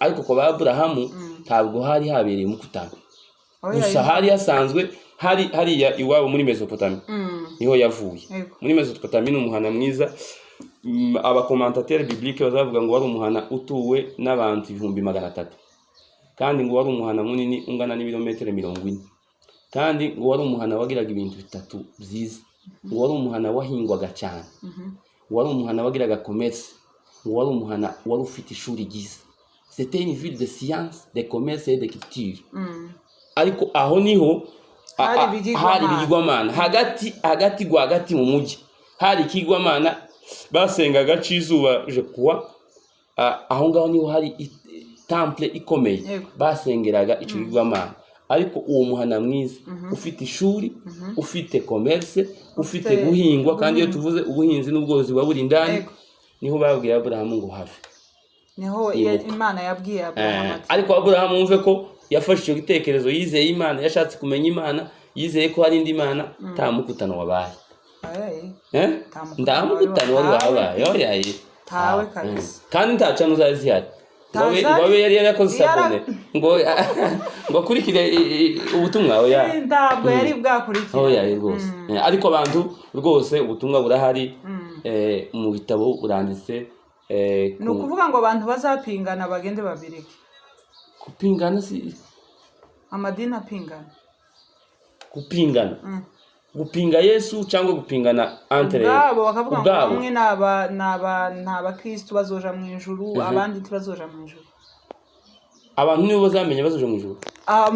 [SPEAKER 1] Ariko kwa ba Aburahamu ntabwo hari habereye umukutano.
[SPEAKER 2] Aho
[SPEAKER 1] Gusa hari hasanzwe hari hariya iwabo muri Mesopotami, niho yavuye. Muri Mesopotami ni umuhana mwiza. Abacommentateurs bibliques bazavuga ngo wari umuhana utuwe n'abantu 300,000, kandi ngo wari umuhana munini ungana n'ibirometero 40, kandi ngo wari umuhana wagiraga ibintu bitatu byiza: ngo wari umuhana wahingwaga cyane, wari umuhana wagiraga commerce, ngo wari umuhana wari ufite ishuri ryiza. C'était une ville de science, de commerce et de culture. Ariko aho niho
[SPEAKER 2] Hari ibigirwamana.
[SPEAKER 1] Hari ibigirwamana hagati hagati, rwagati mu mujyi hari ikigirwamana basengaga c'izuba, je crois. Aho ngaho niho hari temple ikomeye, basengeraga ico kigirwamana. Ariko uwo muhana mwiza ufite ishuri, ufite commerce, ufite guhingwa, kandi iyo tuvuze ubuhinzi n'ubworozi buba buri indani, niho babwiye Aburahamu ngo have.
[SPEAKER 2] Niho
[SPEAKER 1] Ibuka.
[SPEAKER 2] Imana yabwiye Aburahamu ati
[SPEAKER 1] Ariko Aburahamu, wumve ko yafashe icyo gitekerezo, yizeye Imana, yashatse kumenya Imana, yizeye ko hari indi mana, nta mukutano wabaye.
[SPEAKER 2] Ay,
[SPEAKER 1] Eh?
[SPEAKER 2] Nta mukutano.
[SPEAKER 1] Nta mukutano wari
[SPEAKER 2] Tawe.
[SPEAKER 1] wabaye, oyaye.
[SPEAKER 2] Tawe kabisa.
[SPEAKER 1] Kandi nta cano zari zihari ngo abe
[SPEAKER 2] Nta
[SPEAKER 1] ngo abe yari yarakoze
[SPEAKER 2] zari-
[SPEAKER 1] s'abonner ngo akurikire ubutumwa, oya.
[SPEAKER 2] Ntabwo yari bwakurikira.
[SPEAKER 1] Oya rwose. Ariko abantu rwose ubutumwa burahari, mu bitabo buranditse,
[SPEAKER 2] Ni ukuvuga ngo abantu bazapingana bagende babireke.
[SPEAKER 1] Kupingana si
[SPEAKER 2] Amadini apingana.
[SPEAKER 1] Kupingana, gupinga Yesu cyangwa gupingana entre
[SPEAKER 2] Ubwabo bakavuga ngo
[SPEAKER 1] ubwabo.
[SPEAKER 2] bamwe ni abakristu bazoja mu ijuru, abandi ntibazoja mu ijuru.
[SPEAKER 1] Abantu nibo bazamenya bazoja mu ijuru.
[SPEAKER 2] Ah,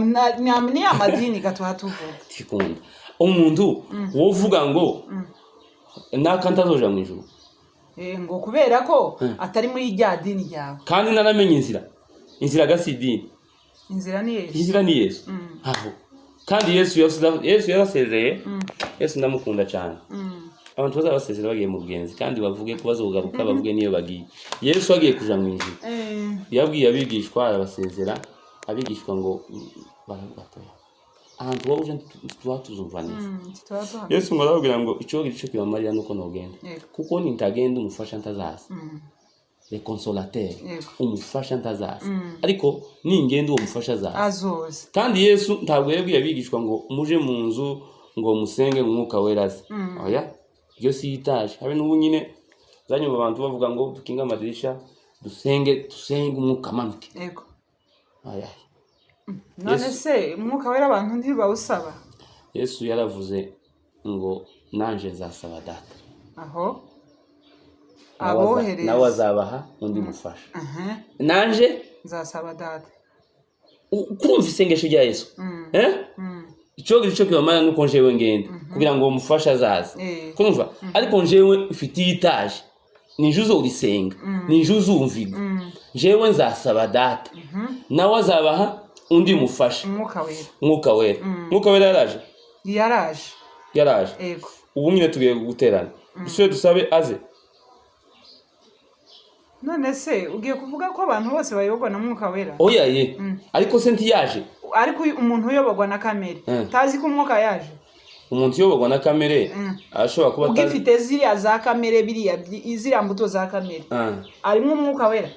[SPEAKER 2] ni amadini gatuha tuvuga.
[SPEAKER 1] Tikunda umuntu wovuga ngo naka ntazoja mu ijuru.
[SPEAKER 2] Ngo kubera ko atari muri rya dini ryawe.
[SPEAKER 1] Kandi naramenye inzira, inzira gasi idini.
[SPEAKER 2] Inzira ni Yesu.
[SPEAKER 1] Inzira ni Yesu. Aho kandi Yesu Yesu yarasezeye. Yesu ndamukunda cyane. Abantu bazabasezera bagiye mu bugenzi kandi bavuge ko bazogaruka, bavuge niyo bagiye. Yesu agiye kuja mu ijuru, yabwiye abigishwa, arabasezera. Abigishwa ngo baravuga ati, ahantu wowe uje tuba tuzumva neza.
[SPEAKER 2] Tutaba tuhamye.
[SPEAKER 1] Yesu ngo arababwira ngo icyo gice kibamarira nuko nogenda, kuko nintagenda umufasha ntazaza, le consolateur. Umufasha ntazaza, ariko ningenda uwo mufasha azaza.
[SPEAKER 2] Azoza.
[SPEAKER 1] Kandi Yesu ntabwo yabwiye abigishwa ngo muje mu nzu ngo musenge Umwuka Wera aze. Oya, iryo si yitaje habe n'ubu nyine zanyuma abantu bavuga ngo dukinge amadirisha, dusenge, dusenge Umwuka amanuke. Oya.
[SPEAKER 2] None
[SPEAKER 1] Yesu-
[SPEAKER 2] se Umwuka Wera abantu ntibawusaba?
[SPEAKER 1] Yesu yaravuze ngo nanje nzasaba Data,
[SPEAKER 2] aho
[SPEAKER 1] nawe
[SPEAKER 2] abohereza
[SPEAKER 1] nawe azabaha undi mufasha.
[SPEAKER 2] Aha.
[SPEAKER 1] Nanje
[SPEAKER 2] nzasaba Data.
[SPEAKER 1] Kurumva isengesho rya Yesu, eh? Icyo gice kibamara nuko njewe ngenda kugira ngo uwo mufasha azaze. Kurumva, ariko njewe mfite iyitaje, nije uzorisenga, nije uzumviga. Njewe nzasaba Data, nawe azabaha undi mufasha.
[SPEAKER 2] Umwuka Wera.
[SPEAKER 1] Mwuka Wera. Mwuka Wera yaraje.
[SPEAKER 2] Yaraje.
[SPEAKER 1] Yaraje.
[SPEAKER 2] Yego.
[SPEAKER 1] Ubu nyine tugiye guterana, dusubire dusabe aze.
[SPEAKER 2] None se ugiye kuvuga ko abantu bose bayoborwa na Mwuka Wera?
[SPEAKER 1] Oya ye, ariko se ntiyaje?
[SPEAKER 2] Ariko umuntu uyoborwa na kamere tazi ko Umwuka yaje.
[SPEAKER 1] Umuntu uyoborwa na kamere ashobora kuba atazi.
[SPEAKER 2] Ugifite ziriya za kamere, biriya ziriya mbuto za kamere, arimo Umwuka Wera?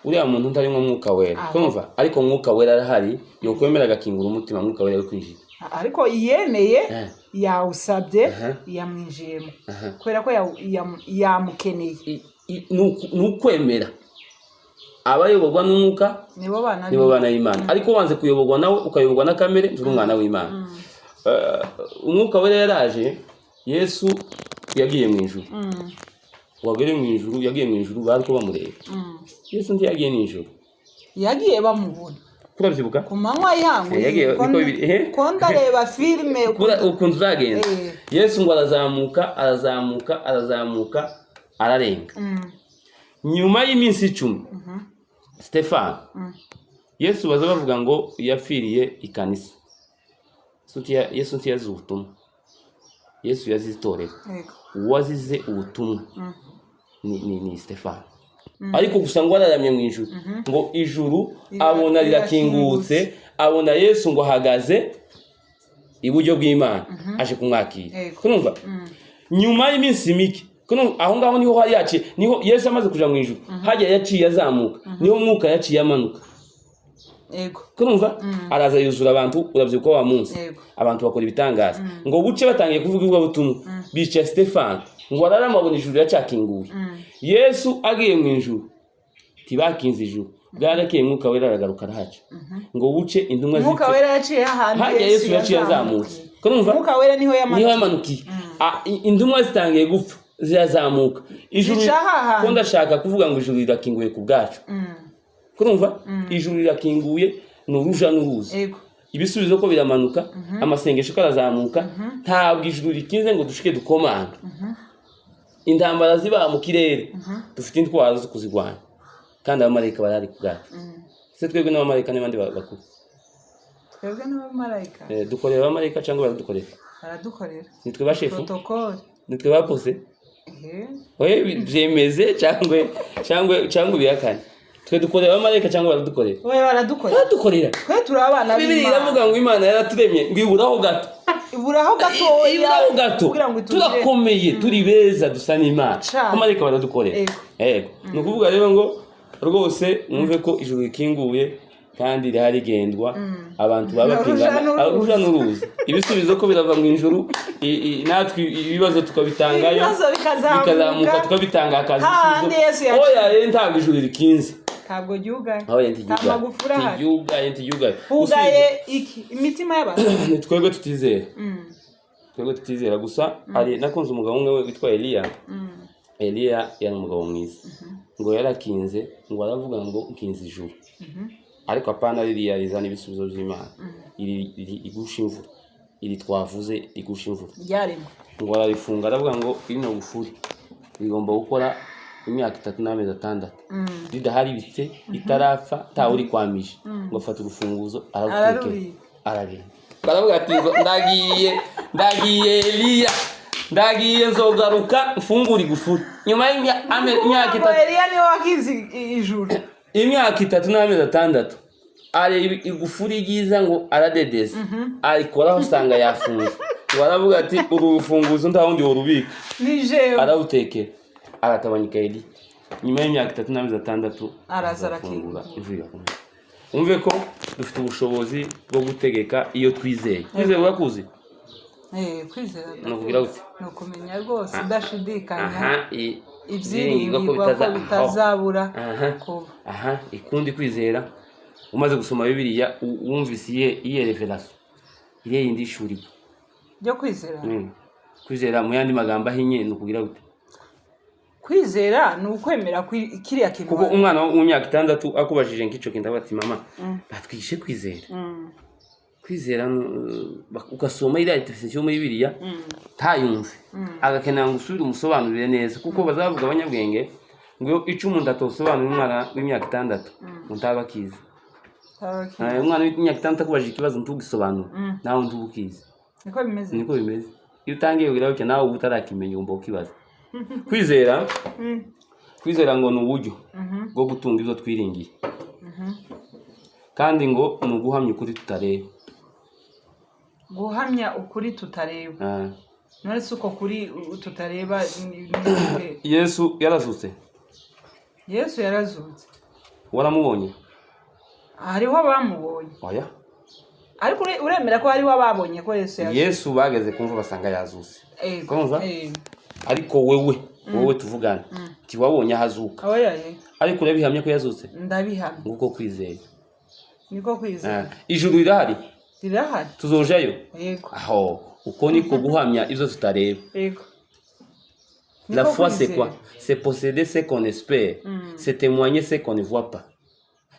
[SPEAKER 1] Uriya muntu ntarimo Mwuka Wera.
[SPEAKER 2] Aho.
[SPEAKER 1] Kumva, ariko Mwuka Wera arahari, yokwemera agakingura umutima, Mwuka Wera yo kwinjira.
[SPEAKER 2] Ariko iyemeye, yawusabye, yamwinjiyemo kubera ko yamukeneye.
[SPEAKER 1] Ni ukwemera. Abayoborwa n'Umwuka
[SPEAKER 2] nibo bana
[SPEAKER 1] nibo bana b'Imana, ariko wanze kuyoborwa nawe ukayoborwa na kamere, nturi umwana w'Imana. Umwuka Wera yaraje. Yesu yagiye mu ijuru. Wagere mu ijuru, yagiye mu ijuru bariko bamureba. Yesu ntiyagiye mu ijuru.
[SPEAKER 2] Yagiye bamubona.
[SPEAKER 1] Kurabyibuka?
[SPEAKER 2] Ku manywa y'ihangu.
[SPEAKER 1] Yagiye- niko bibiri, eh?
[SPEAKER 2] Ko ndareba filime.
[SPEAKER 1] Ukuntu uzagenza. Yesu ngo arazamuka, arazamuka, arazamuka, ararenga. Nyuma y'iminsi 10, Stefano, Yesu baza bavuga ngo yapfiriye ikanisa. Yesu ntiyazize ubutumwa, Yesu yazize itorero. Uwazize ubutumwa ni Stefano. Ariko gusa ngo araramye mu ijuru, ngo ijuru abona rirakingutse, abona Yesu ngo ahagaze iburyo bw'Imana aje kumwakira. Kurumva, nyuma y'iminsi mike, kuno aho ngaho niho hari yaciye, niho Yesu amaze kuja mu ijuru, hajya yaciye azamuka, niho Mwuka yaciye amanuka. Kurumva, araza yuzura abantu. Urabyibuka wa munsi abantu bakora ibitangaza, ngo buce batangiye kuvuga ivugabutumwa, bica Stefano. Ngo ararama abona ijuru riracakinguye. Yesu agiye mu ijuru, ntibakinze ijuru, bwarakeye Mwuka Wera aragaruka arahaca, ngo buce intumwa
[SPEAKER 2] Mwuka
[SPEAKER 1] zipfe.
[SPEAKER 2] Wera yaciye ahantu
[SPEAKER 1] Hajya Yesu yaciye azamutse. Kurumva,
[SPEAKER 2] Mwuka Wera niho
[SPEAKER 1] niho
[SPEAKER 2] yamanukiye.
[SPEAKER 1] yamanukiye. Intumwa zitangiye gupfa, zirazamuka, ijuru.
[SPEAKER 2] Zica hahandi.
[SPEAKER 1] Ko ndashaka kuvuga ngo ijuru rirakinguye ku bwacu. Kurumva, ijuru rirakinguye, ni uruja n'uruza. Ibisubizo ko biramanuka, amasengesho ko arazamuka. Ntabwo ijuru rikinze ngo dushike dukomanga. Intambara ziba mu kirere, dufite intwaro zo kuzirwanya, kandi abamarayika barahari ku bwacu. Se twebwe n'abamarayika n'abandi bakuru?
[SPEAKER 2] Twebwe n'abamarayika.
[SPEAKER 1] Dukorera abamarayika cyangwa baradukorera?
[SPEAKER 2] Baradukorera.
[SPEAKER 1] Nitwe ba shefu?
[SPEAKER 2] Protocole.
[SPEAKER 1] Nitwe bapose? Oye, byemeze cyangwa ubihakane. Twe dukorera abamarayika cyangwa baradukorera?
[SPEAKER 2] We, baradukorera.
[SPEAKER 1] Baradukorera.
[SPEAKER 2] Twe turi abana
[SPEAKER 1] Bibiliya
[SPEAKER 2] b'Imana.
[SPEAKER 1] iravuga ngo Imana yaraturemye ngo iburaho gato.
[SPEAKER 2] Iburaho gatoya.
[SPEAKER 1] Iburaho gato.
[SPEAKER 2] Kugira ngo itugire.
[SPEAKER 1] Turakomeye, turi beza, dusa n'Imana.
[SPEAKER 2] Cane.
[SPEAKER 1] Abamarayika baradukorera. Yego, ni ukuvuga rero ngo rwose mwumve ko ijuru rikinguye kandi rihari rigendwa, abantu baba
[SPEAKER 2] Uruja
[SPEAKER 1] bapingana.
[SPEAKER 2] n'uruza.
[SPEAKER 1] Uruja n'uruza, ibisubizo ko birava mu ijuru, natwe ibibazo tukabitangayo.
[SPEAKER 2] Ibibazo bikazamuka.
[SPEAKER 1] Bikazamuka, tukabitanga hakaza
[SPEAKER 2] Hahandi
[SPEAKER 1] ibisubizo.
[SPEAKER 2] Yesu yaciye.
[SPEAKER 1] Oya rero, ntabwo ijuru rikinze.
[SPEAKER 2] Ntabwo ryugaye.
[SPEAKER 1] Aho
[SPEAKER 2] Nta
[SPEAKER 1] ntiryugaye.
[SPEAKER 2] magufuri ahari.
[SPEAKER 1] Ntiryugaye, ntiryugaye.
[SPEAKER 2] Hugaye iki? Imitima y'abantu.
[SPEAKER 1] Ni twebwe tutizera, twebwe tutizera gusa. Hari nakunze umugabo umwe witwa Eliya. Eliya yari umugabo mwiza, ngo yarakinze, ngo aravuga ngo nkinze ijuru, ariko apana ririya rizana ibisubizo by'Imana, iri rigusha imvura, iri twavuze rigusha imvura.
[SPEAKER 2] Ryaremwe.
[SPEAKER 1] Ngo ararifunga, aravuga ngo rino gufuri rigomba gukora. Imyaka 3 n'amezi 6 ridaharibitse, itarapfa, ntawe urikwamije, ngo afata urufunguzo ararutekera.
[SPEAKER 2] Ararubika.
[SPEAKER 1] Aragenda, baravuga ati ngo ndagiye, ndagiye Eliya, ndagiye, nzogaruka mfungure igufuri nyuma y'imyaka
[SPEAKER 2] Ngo
[SPEAKER 1] 3.
[SPEAKER 2] Eliya niwe wakize ijuru.
[SPEAKER 1] Imyaka 3 n'amezi 6, areba igufuri ryiza ngo aradedeza, arikoraho usanga yafunze. Ngo aravuga ati: "Uru rufunguzo nta wundi worubika."
[SPEAKER 2] Ni jewe.
[SPEAKER 1] Arawutekera, aratabanyika. Eliya nyuma y'imyaka 3 n'amezi 6
[SPEAKER 2] araza
[SPEAKER 1] arafungura,
[SPEAKER 2] arakingura.
[SPEAKER 1] Imvura irakomeza. Umve ko dufite ubushobozi bwo gutegeka iyo twizeye. Kwizera urakuzi?
[SPEAKER 2] Kwizera
[SPEAKER 1] Ni ukugira gute?
[SPEAKER 2] Ni ukumenya rwose udashidikanya
[SPEAKER 1] ibyiringirwa ko
[SPEAKER 2] ibyiringirwa ko bitazabura kuba.
[SPEAKER 1] Aha ikundi kwizera, umaze gusoma Bibiliya, wumvise iyihe révélation, iyihe yindi ishurirwa?
[SPEAKER 2] Byo kwizera.
[SPEAKER 1] Kwizera mu yandi magambo ahinnye ni ukugira gute?
[SPEAKER 2] Kwizera ni ukwemera kiriya kintu.
[SPEAKER 1] Kuko umwana w'imyaka 6 akubajije nk'ico kintu, avuga ati: "Mama, batwigishe kwizera." Kwizera ugasoma iriya definition muri Bibiliya, ntayumve, agakenera ngo usubire umusobanurire neza, kuko bazavuga abanyabwenge ngo ico umuntu atosobanurira umwana w'imyaka 6 ngo ntaba akizi. Umwana w'imyaka 6 akubajije ikibazo ntugisobanure, nawe ntubukizi.
[SPEAKER 2] Niko bimeze.
[SPEAKER 1] Niko bimeze. Iyo utangiye kugira gutya, nawe uba utarakimenya, ugomba kukibaza. Kwizera, kwizera ngo ni uburyo bwo gutunga ibyo twiringiye, kandi ngo ni uguhamya ukuri tutareba.
[SPEAKER 2] Guhamya ukuri tutareba. None se uko kuri tutareba ni ukuhe?
[SPEAKER 1] Yesu yarazutse.
[SPEAKER 2] Yesu yarazutse.
[SPEAKER 1] Waramubonye?
[SPEAKER 2] Hariho abamubonye.
[SPEAKER 1] Oya.
[SPEAKER 2] Ariko uremera ko hariho ababonye ko Yesu yazutse?
[SPEAKER 1] Yesu bageze kumva basanga yazutse.
[SPEAKER 2] Ego.
[SPEAKER 1] Kumva? Ariko wewe tuvugana, ntiwabonye aho azuka.
[SPEAKER 2] Oya ye.
[SPEAKER 1] Ariko urabihamya ko yazutse?
[SPEAKER 2] Ndabihamya.
[SPEAKER 1] Nguko kwizera.
[SPEAKER 2] Niko kwizera.
[SPEAKER 1] Ijuru rirahari?
[SPEAKER 2] Rirahari.
[SPEAKER 1] Tuzojayo?
[SPEAKER 2] Yego.
[SPEAKER 1] Aho uko niko guhamya ibyo tutareba.
[SPEAKER 2] Yego.
[SPEAKER 1] La
[SPEAKER 2] Niko
[SPEAKER 1] foi, c'est
[SPEAKER 2] kwizera.
[SPEAKER 1] quoi? C'est posséder ce qu'on espère. C'est témoigner ce qu'on ne voit pas.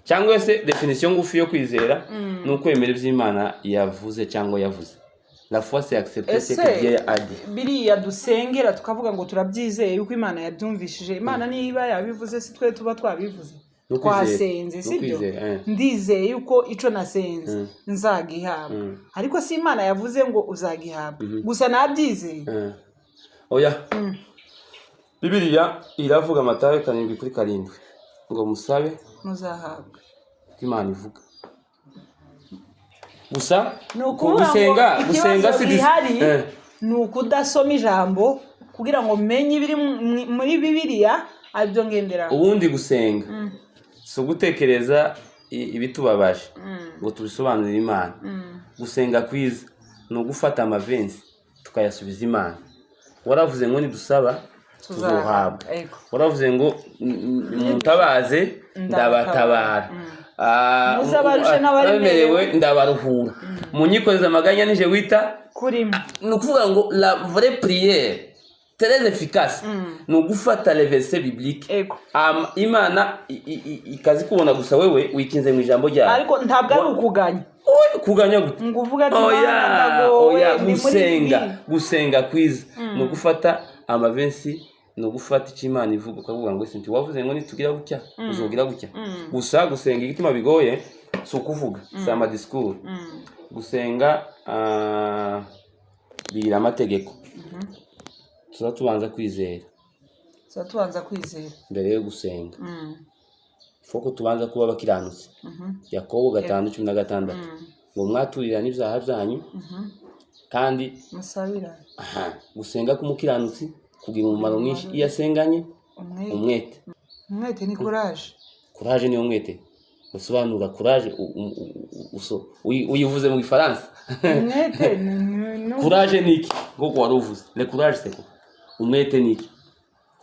[SPEAKER 1] Cyangwa se définition ngufi yo kwizera ni ukwemera ibyo Imana yavuze cyangwa yavuze. La foi, c'est accepter ce
[SPEAKER 2] Ese
[SPEAKER 1] que Dieu a dit.
[SPEAKER 2] biriya dusengera tukavuga ngo turabyizeye yuko Imana yabyumvishije, Imana niba yabivuze, si twe tuba twabivuze?
[SPEAKER 1] Ni ukwizera.
[SPEAKER 2] Twasenze,
[SPEAKER 1] Ni
[SPEAKER 2] sibyo?
[SPEAKER 1] ukwizera, eh.
[SPEAKER 2] Ndizeye yuko ico nasenze nzagihabwa, ariko si Imana yavuze ngo uzagihabwa, gusa nabyizeye.
[SPEAKER 1] Oya. Bibiliya iravuga, Matayo 7:7, ngo musabe
[SPEAKER 2] muzahabwa.
[SPEAKER 1] Ko Imana ivuga. Gusa
[SPEAKER 2] Ni ukuvuga ngo
[SPEAKER 1] gusenga, gusenga
[SPEAKER 2] ikibazo
[SPEAKER 1] si
[SPEAKER 2] gihari ni ukudasoma ijambo kugira ngo menye ibiri muri Bibiliya, aribyo ngenderaho.
[SPEAKER 1] Ubundi gusenga si ugutekereza ibitubabaje ngo tubisobanurire Imana. Gusenga kwiza ni ugufata amavensi tukayasubiza Imana. Waravuze ngo nidusaba tuzohabwa.
[SPEAKER 2] Ego.
[SPEAKER 1] Waravuze ngo mutabaze ndabatabara.
[SPEAKER 2] Muzabarushe n'abaremerewe.
[SPEAKER 1] Abaremerewe ndabaruhura, munyikoreze amaganya nije wita
[SPEAKER 2] Kurimo.
[SPEAKER 1] Ni ukuvuga ngo la vraie prière très efficace ni ugufata les versets bibliques. Imana ikazikubona gusa wewe wikinze mu ijambo ryayo.
[SPEAKER 2] Ariko ntabwo ari ukuganya.
[SPEAKER 1] Oya, kuganya gute?
[SPEAKER 2] Ngo uvuge ati:
[SPEAKER 1] Oya.
[SPEAKER 2] "Mana, ndagowe,
[SPEAKER 1] Oya.
[SPEAKER 2] ndi muri
[SPEAKER 1] Gusenga,
[SPEAKER 2] ibi."
[SPEAKER 1] gusenga kwiza ni ugufata amavensi, ni ugufata icyo Imana ivuga, ukavuga ngo ese ntiwavuze ngo nitugira gutya uzogira gutya? Gusa gusenga, igituma bigoye si ukuvuga, si amadisikuru. Gusenga bigira amategeko. Tuza tubanza kwizera.
[SPEAKER 2] Tuba tubanza kwizera.
[SPEAKER 1] Mbere yo gusenga foko tubanza kuba abakiranutsi. Yakobo 5:16 ngo mwaturirane ibyaha byanyu kandi
[SPEAKER 2] musabira.
[SPEAKER 1] Aha, gusenga k'umukiranutsi kugira umumaro mwinshi iyo asenganye
[SPEAKER 2] umwete.
[SPEAKER 1] Umwete.
[SPEAKER 2] Umwete ni courage.
[SPEAKER 1] Courage niyo mwete usobanura. Courage uyivuze mu Gifaransa.
[SPEAKER 2] Umwete
[SPEAKER 1] Courage ni iki? Nk'uko wari uvuze, le courage c'est quoi? Umwete ni iki?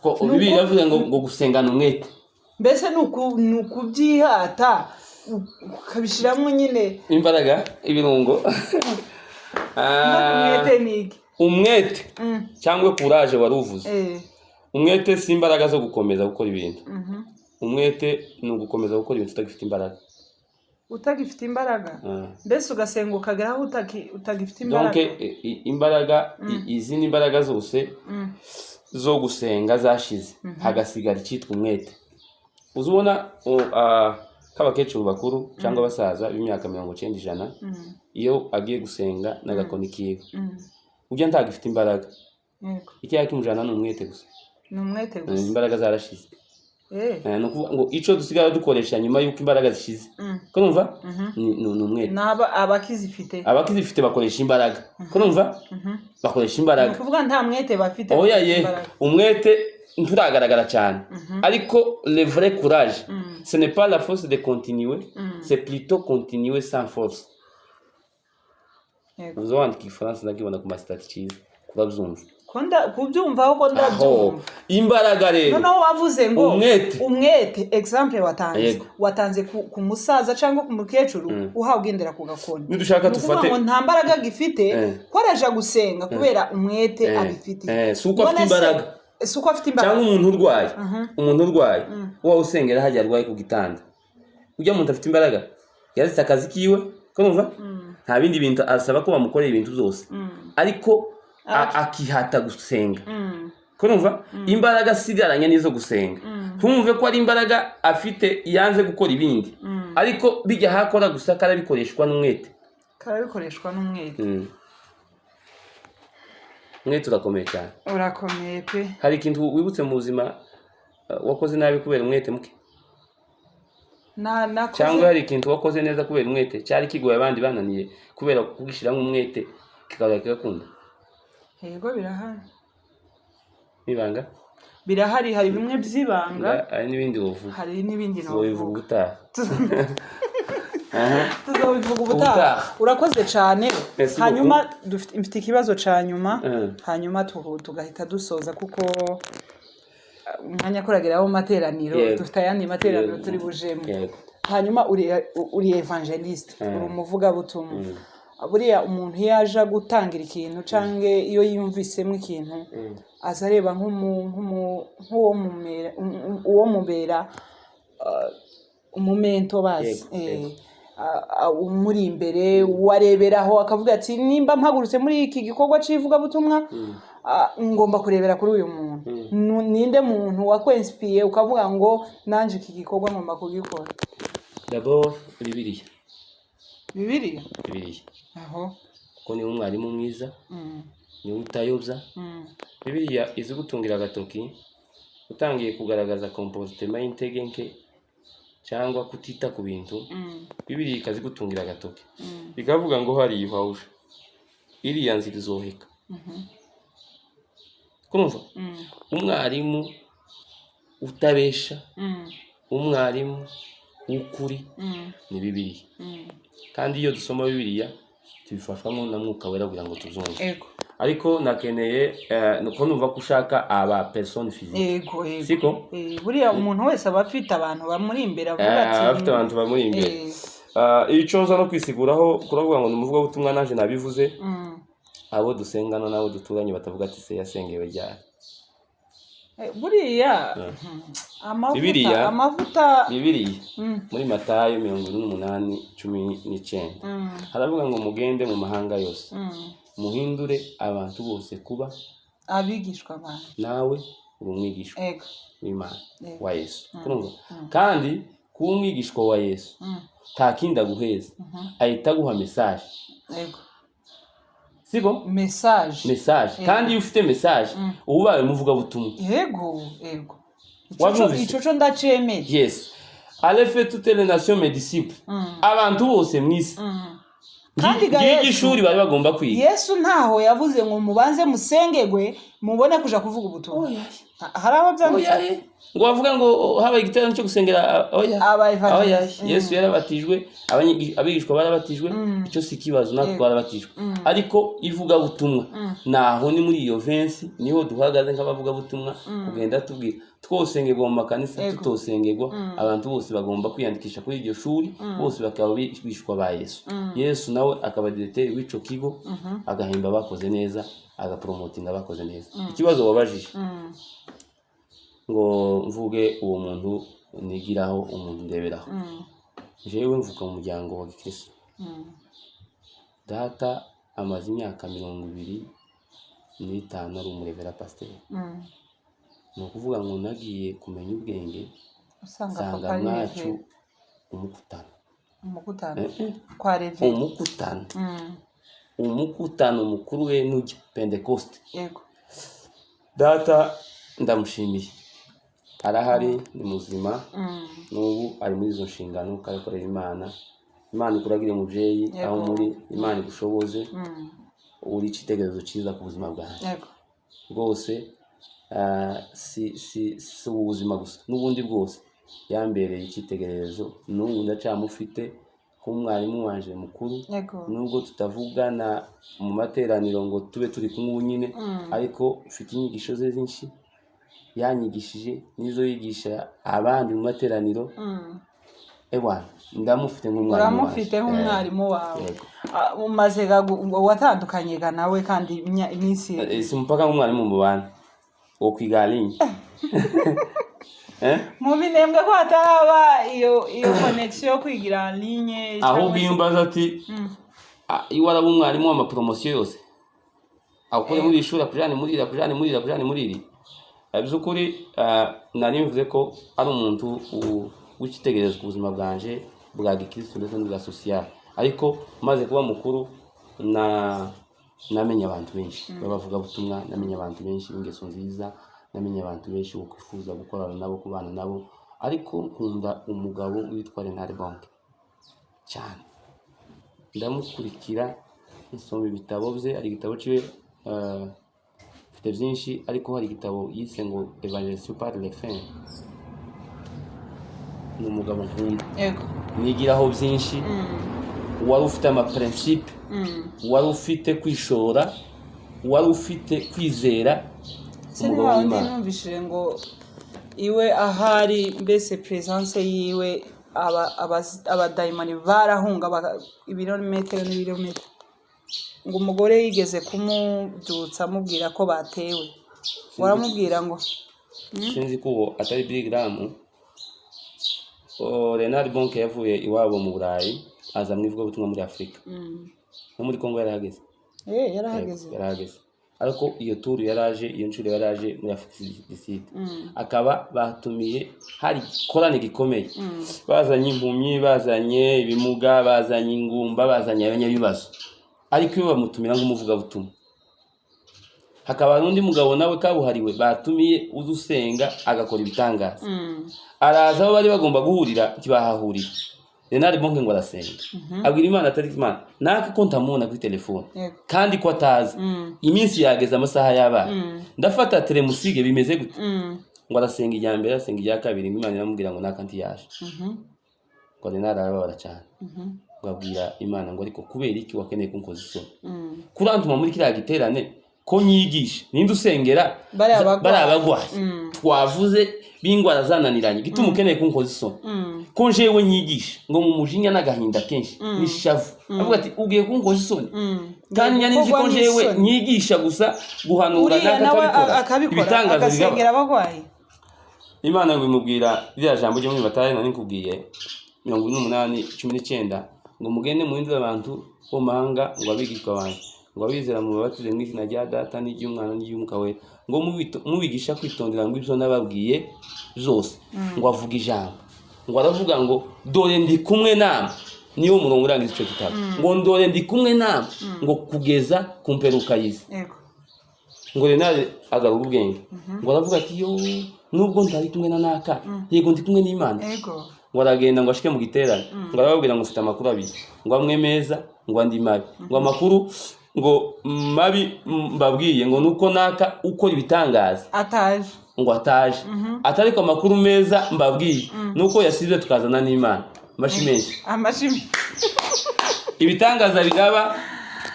[SPEAKER 1] Ko Bibiliya iravuze ngo gusengana umwete.
[SPEAKER 2] Mbese ni ukubyihata, ukabishyiramo nyine
[SPEAKER 1] imbaraga, ibirungo.
[SPEAKER 2] Umwete ni iki?
[SPEAKER 1] Umwete cyangwa courage wari uvuze, umwete si imbaraga zo gukomeza gukora ibintu. Umwete ni ugukomeza gukora ibintu utagifite imbaraga.
[SPEAKER 2] Utagifite imbaraga. Mbese ugasenga ukagera aho utagifite
[SPEAKER 1] Donc
[SPEAKER 2] imbaraga.
[SPEAKER 1] Imbaraga, izindi mbaraga zose zo gusenga zashize, hagasigara icyitwa umwete. Uzi ubona k'abakecuru bakuru cyangwa abasaza b'imyaka 90, 100, iyo agiye gusenga n'agakoni kiwe, ujya ntabwo ifite imbaraga. Icyaha kimujana ni umwete gusa.
[SPEAKER 2] Ni umwete gusa.
[SPEAKER 1] Imbaraga zarashize. Ni ukuvuga ngo icyo dusigara dukoresha nyuma y'uko imbaraga zishize, ko numva ni umwete.
[SPEAKER 2] N'aba abakizifite.
[SPEAKER 1] Abakizifite bakoresha imbaraga, ko numva bakoresha
[SPEAKER 2] Ni
[SPEAKER 1] imbaraga.
[SPEAKER 2] ukuvuga nta mwete bafite.
[SPEAKER 1] Oya ye.
[SPEAKER 2] Imbaraga.
[SPEAKER 1] Umwete nturagaragara cyane, ariko le vrai courage, ce n'est pas la force de continuer, c'est plutôt continuer sans force. Uza wandika igifaransa, ndakibona ku ma statuts cyiza kurabyumva.
[SPEAKER 2] Ko kubyumva ahubwo
[SPEAKER 1] Aho
[SPEAKER 2] ndabyumva.
[SPEAKER 1] Imbaraga rero.
[SPEAKER 2] Noneho wavuze ngo
[SPEAKER 1] Umwete.
[SPEAKER 2] Umwete, example watanze, watanze ku musaza cyangwa ku mukecuru uhawe ugendera ku gakoni.
[SPEAKER 1] Nidushaka
[SPEAKER 2] Ni ukuvuga
[SPEAKER 1] dufate
[SPEAKER 2] ngo nta mbaraga agifite, ko araja gusenga kubera umwete abifite.
[SPEAKER 1] Si uko afite
[SPEAKER 2] None se-
[SPEAKER 1] imbaraga.
[SPEAKER 2] Si uko afite imbaraga.
[SPEAKER 1] Cyangwa umuntu urwaye uba usengera hajya arwaye ku gitanda, ujya muntu afite imbaraga, yaretse akazi kiwe, ko numva nta bindi bintu asaba ko bamukorera ibintu byose, ariko akihata gusenga, ko numva imbaraga asigaranye n'izo gusenga. Ntumve ko ari imbaraga afite yanze gukora ibindi, ariko bijya hakora gusa karabikoreshwa n'umwete.
[SPEAKER 2] Karabikoreshwa n'umwete.
[SPEAKER 1] Umwete urakomeye cyane.
[SPEAKER 2] Urakomeye pe.
[SPEAKER 1] Hari ikintu wibutse mu buzima wakoze nabi kubera umwete muke?
[SPEAKER 2] Nakoze.
[SPEAKER 1] Cyangwa hari ikintu wakoze neza kubera umwete, cyari kigoye abandi bananiye, kubera kugishyiramo umwete kikaza kigakunda?
[SPEAKER 2] Yego, birahari.
[SPEAKER 1] N'ibanga.
[SPEAKER 2] Birahari, hari bimwe by'ibanga.
[SPEAKER 1] Hari n'ibindi wovuga.
[SPEAKER 2] Hari n'ibindi
[SPEAKER 1] Tuzobivuga
[SPEAKER 2] navuga.
[SPEAKER 1] ubutaha.
[SPEAKER 2] Tuzobivuga ubutaha.
[SPEAKER 1] Ubutaha.
[SPEAKER 2] Urakoze cyane.
[SPEAKER 1] Merci.
[SPEAKER 2] Hanyuma mfite ikibazo cya nyuma, hanyuma tugahita dusoza kuko umwanya kurageraho mu materaniro. Dufite ayandi materaniro turi bujemo. Hanyuma uri évangéliste, uri umuvugabutumwa. Buriya umuntu iyo aje gutangira ikintu cyangwa iyo yiyumvisemo ikintu, aza areba nk'uwo uwo mubera umu mentor bazi. Umuri imbere, uwareberaho akavuga ati: "Nimba mpagurutse muri iki gikorwa cy'ivugabutumwa, ngomba kurebera kuri uyu muntu." Ninde muntu wakwinspiriye ukavuga ngo: "Nanjye iki gikorwa ngomba kugikora"?
[SPEAKER 1] D'abord Bibiliya.
[SPEAKER 2] Bibiliya.
[SPEAKER 1] Bibiliya.
[SPEAKER 2] Aho.
[SPEAKER 1] Kuko niwe umwarimu mwiza, niwe utayobya. Bibiliya izi gutungira agatoki utangiye kugaragaza comportement y'intege nke cyangwa kutita ku bintu. Bibiliya ikazigutungira agatoki, ikavuga ngo hariya uhawuje iriya nzira izoheka. Kumva umwarimu utabesha, umwarimu w'ukuri, ni Bibiliya. Kandi iyo dusoma Bibiliya tubifashwamo na Mwuka Wera kugira ngo tuzumve. Ariko nakeneye nuko numva ko ushaka aba personne physique.
[SPEAKER 2] Ego.
[SPEAKER 1] Siko?
[SPEAKER 2] Buriya umuntu wese aba afite abantu bamuri imbere avuga ati
[SPEAKER 1] Afite abantu bamuri imbere. Icyo nza no kwisiguraho kuravuga ngo ni umuvugabutumwa, naje nabivuze, abo dusengana n'abo duturanye batavuga ati: "Se yasengewe ryari?"
[SPEAKER 2] Buriya amavuta, amavuta.
[SPEAKER 1] Bibiliya muri Matayo 28:19 haravuga ngo: "Mugende mu mahanga yose, muhindure abantu bose kuba
[SPEAKER 2] abigishwa banjye."
[SPEAKER 1] Nawe uri umwigishwa w'Imana, wa Yesu. Urumva? Kandi kuba umwigishwa wa Yesu, nta kindi aguheza, ahita aguha message. Siko?
[SPEAKER 2] Message.
[SPEAKER 1] Message. Kandi iyo ufite message uba ubaye umuvugabutumwa.
[SPEAKER 2] Yego,
[SPEAKER 1] Wabyumvise?
[SPEAKER 2] Ico co ndacemeye.
[SPEAKER 1] Yes, allez faire toutes les nations mes disciples, abantu bose mu isi.
[SPEAKER 2] Kandi ga
[SPEAKER 1] Ngiryo
[SPEAKER 2] Yesu-
[SPEAKER 1] ishuri bari bagomba kwiga.
[SPEAKER 2] Yesu ntaho yavuze ngo mubanze musengegwe mubone kuja kuvuga ubutumwa. Hari aho byanditse?
[SPEAKER 1] Oya ye. Ngo bavuga ngo oh, habaye igiterane cyo gusengera, oya.
[SPEAKER 2] Aba evangelist.
[SPEAKER 1] Oya, Yesu yarabatijwe, abigishwa barabatijwe, icyo si ikibazo, natwe twarabatijwe, ariko ivugabutumwa naho ni muri iyo verse niho duhagaze nk'abavugabutumwa kugenda tubwira twosengerwa mu makanisa, tutosengerwa, abantu bose bagomba kwiyandikisha kuri iryo shuri, bose bakaba bigishwa ba Yesu. Yesu nawe akaba directeur w'ico kigo, agahemba abakoze neza, agapromotinga abakoze neza. Ikibazo wabajije ngo mvuge uwo muntu nigiraho, umuntu ndeberaho, jewe mvuka mu muryango wa gikristo. Data amaze imyaka 28 n'itanu ari umurevera pasiteri. Ni ukuvuga ngo nagiye kumenya ubwenge
[SPEAKER 2] usanga
[SPEAKER 1] nsanga
[SPEAKER 2] papa ari
[SPEAKER 1] mwacu
[SPEAKER 2] revera.
[SPEAKER 1] Umukutano.
[SPEAKER 2] Umukutano.
[SPEAKER 1] Eh, eh.
[SPEAKER 2] Kwa revera.
[SPEAKER 1] Umukutano. Umukutano mukuru we nujya Pentecoste. Data ndamushimiye, arahari, ni muzima. N'ubu ari muri izo nshingano kandi akorera Imana. Imana ikuragire, mubyeyi, aho muri, Imana igushoboze. Uri icyitegererezo cyiza ku buzima bwanjye rwose. Si ubu buzima gusa, n'ubundi bwose yambereye icyitegererezo. N'ubu ndacyamufite nk'umwarimu wanje mukuru, nubwo tutavugana mu materaniro ngo tube turi kumwe ubu nyine, ariko mfite inyigisho ze zinshi yanyigishije n'izo yigisha abandi mu materaniro. Ewana, ndamufite nk'umwarimu
[SPEAKER 2] Uramufite
[SPEAKER 1] wanje.
[SPEAKER 2] nk'umwarimu wawe.
[SPEAKER 1] Yego.
[SPEAKER 2] Ah, umaze watandukanye ga nawe kandi iminsi
[SPEAKER 1] Si mpaka nk'umwarimu mu bantu wo kwiga linye, eh?
[SPEAKER 2] Mu Minembwe ko hataraba iyo connexion yo kwigira en ligne cyangwa
[SPEAKER 1] Ahubwo iyo umbaza ati iyo waraba umwarimu w'amaporomosiyo yose akure muri iri shuri, akujane muri iri, akujane muri iri, akujane muri iri. By'ukuri, nari mvuze ko ari umuntu w'icyitegererezo ku buzima bwanje bwa gikristo ndetse n'ubwa social. Ariko maze kuba mukuru na namenye abantu benshi b'abavugabutumwa, namenye abantu benshi b'ingeso nziza, namenye abantu benshi bo kwifuza gukorana nabo, kubana nabo, ariko nkunda umugabo witwa Reinhard Bonnke cyane. Ndamukurikira, nsoma ibitabo bye. Hari igitabo ciwe, mfite byinshi, ariko hari igitabo yise ngo Evangelisation par les fins. Ni umugabo nkunda, nigiraho byinshi, wari ufite amaprincipe, wari ufite kwishora, wari ufite kwizera.
[SPEAKER 2] Se
[SPEAKER 1] Umugabo
[SPEAKER 2] wa wundi
[SPEAKER 1] w'Imana.
[SPEAKER 2] Numvishije ngo iwe ahari, mbese presence yiwe, abadayimoni barahunga ibirometero n'ibirometero. Ngo umugore yigeze kumubyutsa amubwira ko batewe, waramubwira ngo
[SPEAKER 1] Sinzi ko uwo atari Billy Graham. Reinhard Bonnke yavuye iwabo mu Burayi aza mu ivugabutumwa muri Afurika, no muri Kongo yarahageze.
[SPEAKER 2] Eh, yarahageze.
[SPEAKER 1] Yarahageze, ariko iyo turu yaraje, iyo nshuro yaraje muri Afurika du Sud, akaba batumiye, hari ikorane gikomeye, bazanye impumyi, bazanye ibimuga, bazanye ingumba, bazanye abanyabibazo, ariko iyo bamutumira nk'umuvugabutumwa. Hakaba n'undi mugabo nawe kabuhariwe batumiye uza usenga agakora ibitangaza. Araza, aho bari bagomba guhurira ntibahahurira. Reinhard Bonnke ngo arasenga, abwira Imana atari Imana naka ko ntamubona kuri telefone, kandi ko atazi, iminsi yageze, amasaha yabaye, ndafata telemusige, bimeze gute? Ngo arasenga irya mbere, arasenga irya kabiri, ngo Imana iramubwira ngo naka ntiyaje. Ngo Reinhard arababara cyane, ngo abwira Imana ngo ariko kubera iki wakeneye kunkoza isoni, kurantuma muri kiriya giterane ko nyigisha, ninde usengera
[SPEAKER 2] Bariya bagwayi.
[SPEAKER 1] Bariya bagwayi twavuze b'indwara zananiranye, gituma ukeneye kunkoza isoni, ko jewe nyigisha? Ngo mu mujinya n'agahinda kenshi n'ishavu avuga ati ugiye kunkoza isoni, kandi nyari nzi ko
[SPEAKER 2] Gukorwa
[SPEAKER 1] jewe
[SPEAKER 2] n'isoni.
[SPEAKER 1] nyigisha gusa guhanura,
[SPEAKER 2] Uriya
[SPEAKER 1] naka
[SPEAKER 2] nawe
[SPEAKER 1] akabikora,
[SPEAKER 2] akabikora,
[SPEAKER 1] ibitangaza bigaba.
[SPEAKER 2] Agasengera abagwayi.
[SPEAKER 1] Imana ngo imubwira ririya jambo ryo muri Matayo nari nkubwiye, 48:19, ngo mugende muhindure abantu bo mu mahanga ngo abigishwa banjye, ngo abizera mubabatize mu izina rya Data n'iry'Umwana n'iry'Umwuka Wera, ngo mubigisha kwitondera ngo ibyo nababwiye zose. Ngo avuga ijambo, ngo aravuga ngo dore ndi kumwe namwe. Niwo murongo urangiza icyo gitabo, ngo dore ndi kumwe namwe ngo kugeza ku mperuka y'isi. Ngo Renard agarura ubwenge, ngo aravuga ati yo, nubwo ntari kumwe na naka, yego ndi kumwe n'Imana. Ngo aragenda, ngo ashike mu giterane, ngo arababwira ngo mfite amakuru abiri, ngo amwe meza, ngo andi mabi. Ngo amakuru ngo mabi mbabwiye ngo nuko naka ukora ibitangaza
[SPEAKER 2] Ataje.
[SPEAKER 1] ngo ataje ati, ariko amakuru meza mbabwiye nuko yasize tukazana n'Imana. Amashi menshi.
[SPEAKER 2] Amashimi.
[SPEAKER 1] Ibitangaza biraba,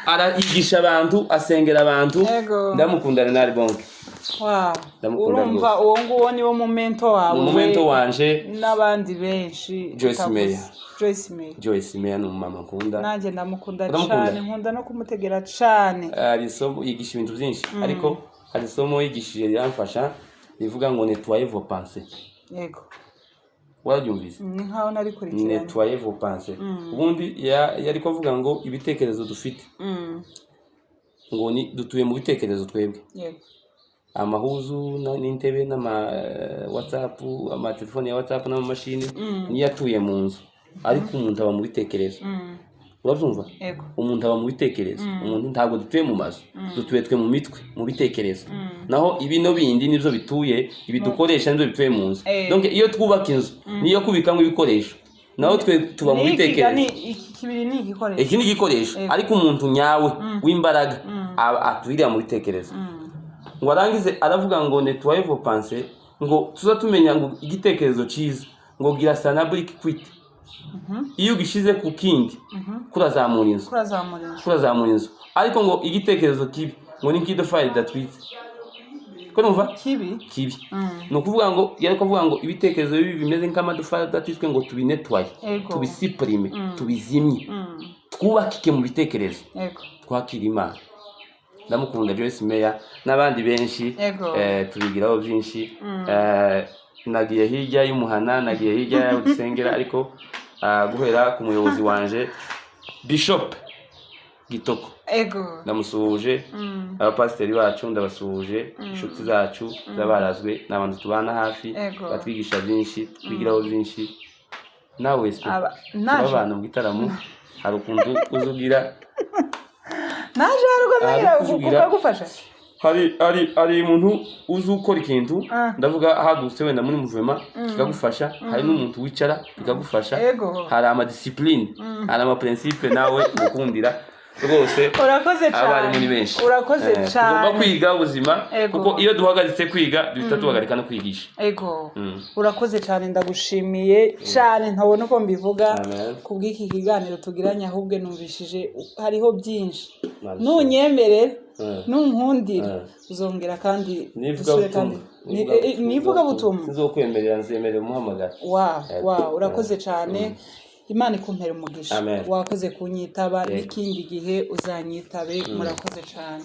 [SPEAKER 1] arayigisha abantu, asengera abantu. Ndamukunda Reinhard Bonnke. Ndamukunda
[SPEAKER 2] Urumva
[SPEAKER 1] rwose.
[SPEAKER 2] uwo nguwo niwo mumento wawe.
[SPEAKER 1] Mu mumento wanje.
[SPEAKER 2] N'abandi benshi
[SPEAKER 1] Joyce
[SPEAKER 2] utavuze.
[SPEAKER 1] Meyer.
[SPEAKER 2] Joyce Meyer.
[SPEAKER 1] Joyce Meyer ni umumama nkunda.
[SPEAKER 2] Nanjye ndamukunda.
[SPEAKER 1] Uramukunda?
[SPEAKER 2] Cane, nkunda no kumutegera cane.
[SPEAKER 1] Hari isomo yigisha ibintu byinshi, ariko hari isomo yigishije riramfasha, rivuga ngo nettoyez vos pensées. Wararyumvise?
[SPEAKER 2] Ni nkaho narikurikiranye.
[SPEAKER 1] Nettoyez vos pensées. Ubundi yari kuvuga ngo ibitekerezo dufite Ngo ni dutuye mu bitekerezo twebwe. Amahuzu n'intebe n'ama WhatsApp, amatelefoni ya WhatsApp n'amamashini niyo atuye mu nzu, ariko umuntu aba mu bitekerezo. Urabyumva?
[SPEAKER 2] Yego.
[SPEAKER 1] Umuntu aba mu bitekerezo. Umuntu, ntabwo dutuye mu mazu, dutuye twe mu mitwe, mu bitekerezo. Naho ibino bindi nibyo bituye, ibi dukoresha nibyo bituye mu nzu. Donc iyo twubaka inzu niyo kubikamo ibikoresho, naho twe tuba mu
[SPEAKER 2] Ni
[SPEAKER 1] bitekerezo.
[SPEAKER 2] Iki kibiri ni igikoresho.
[SPEAKER 1] Iki ni igikoresho. Ariko umuntu nyawe w'imbaraga atwirira mu bitekerezo. Ngo arangize aravuga ngo "Nettoyez vos pensées", ngo tuza tumenya ngo igitekerezo cyiza ngo girasa na brique cuite, iyo ugishize ku kindi kurazamura inzu.
[SPEAKER 2] Kurazamura inzu.
[SPEAKER 1] Kurazamura inzu. Ariko ngo igitekerezo kibi ngo ni nk'idofari ridatwitse, ko numva
[SPEAKER 2] kibi.
[SPEAKER 1] Kibi. Ni ukuvuga ngo yari kuvuga ngo ibitekerezo bibi bimeze nk'amadofari adatwitswe, ngo tubinetwaye, tubisupprime, tubizimye, twubakike mu bitekerezo, twakira Imana. Ndamukunda Joyce Meyer n'abandi benshi. Tubigiraho byinshi. Nagiye hirya y'umuhana, nagiye hirya y'aho dusengera, ariko guhera ku muyobozi wanje Bishop Gitoko, ndamusuhuje. Abapasiteri bacu ndabasuhuje, inshuti zacu z'abarazwe, ni abantu tubana hafi, batwigisha byinshi, twigiraho byinshi. Nawe spe
[SPEAKER 2] Naje.
[SPEAKER 1] Turabana mu gitaramo, hari ukuntu uzugira.
[SPEAKER 2] Naje hari ubwo nzagira
[SPEAKER 1] kuvugira.
[SPEAKER 2] kugufasha.
[SPEAKER 1] Hari umuntu uzi ukora ikintu, ndavuga ahagurutse wenda muri mouvement kikagufasha, hari n'umuntu wicara bikagufasha. Hari amadiscipline, hari amaprincipe, nawe gukundira rwose.
[SPEAKER 2] Urakoze cyane.
[SPEAKER 1] Abarimu ni benshi.
[SPEAKER 2] Urakoze cyane.
[SPEAKER 1] Tugomba kwiga ubuzima, kuko iyo duhagaritse kwiga duhita duhagarika no kwigisha.
[SPEAKER 2] Urakoze cyane, ndagushimiye cyane, ntabona uko mbivuga
[SPEAKER 1] Amen.
[SPEAKER 2] kubw'iki kiganiro tugiranye. Ahubwo numvishije hariho byinshi.
[SPEAKER 1] Nabishimye.
[SPEAKER 2] Nunyemerera, nunkundira, uzongera kandi dusubire kandi. Nivugabutumwa.
[SPEAKER 1] Sinzokwemerera, nzemerera umuhamagara.
[SPEAKER 2] Wa wa urakoze cyane, Imana ikumpera umugisha.
[SPEAKER 1] Amen.
[SPEAKER 2] Wakoze kunyitaba, n'ikindi gihe uzanyitabe. Murakoze cyane.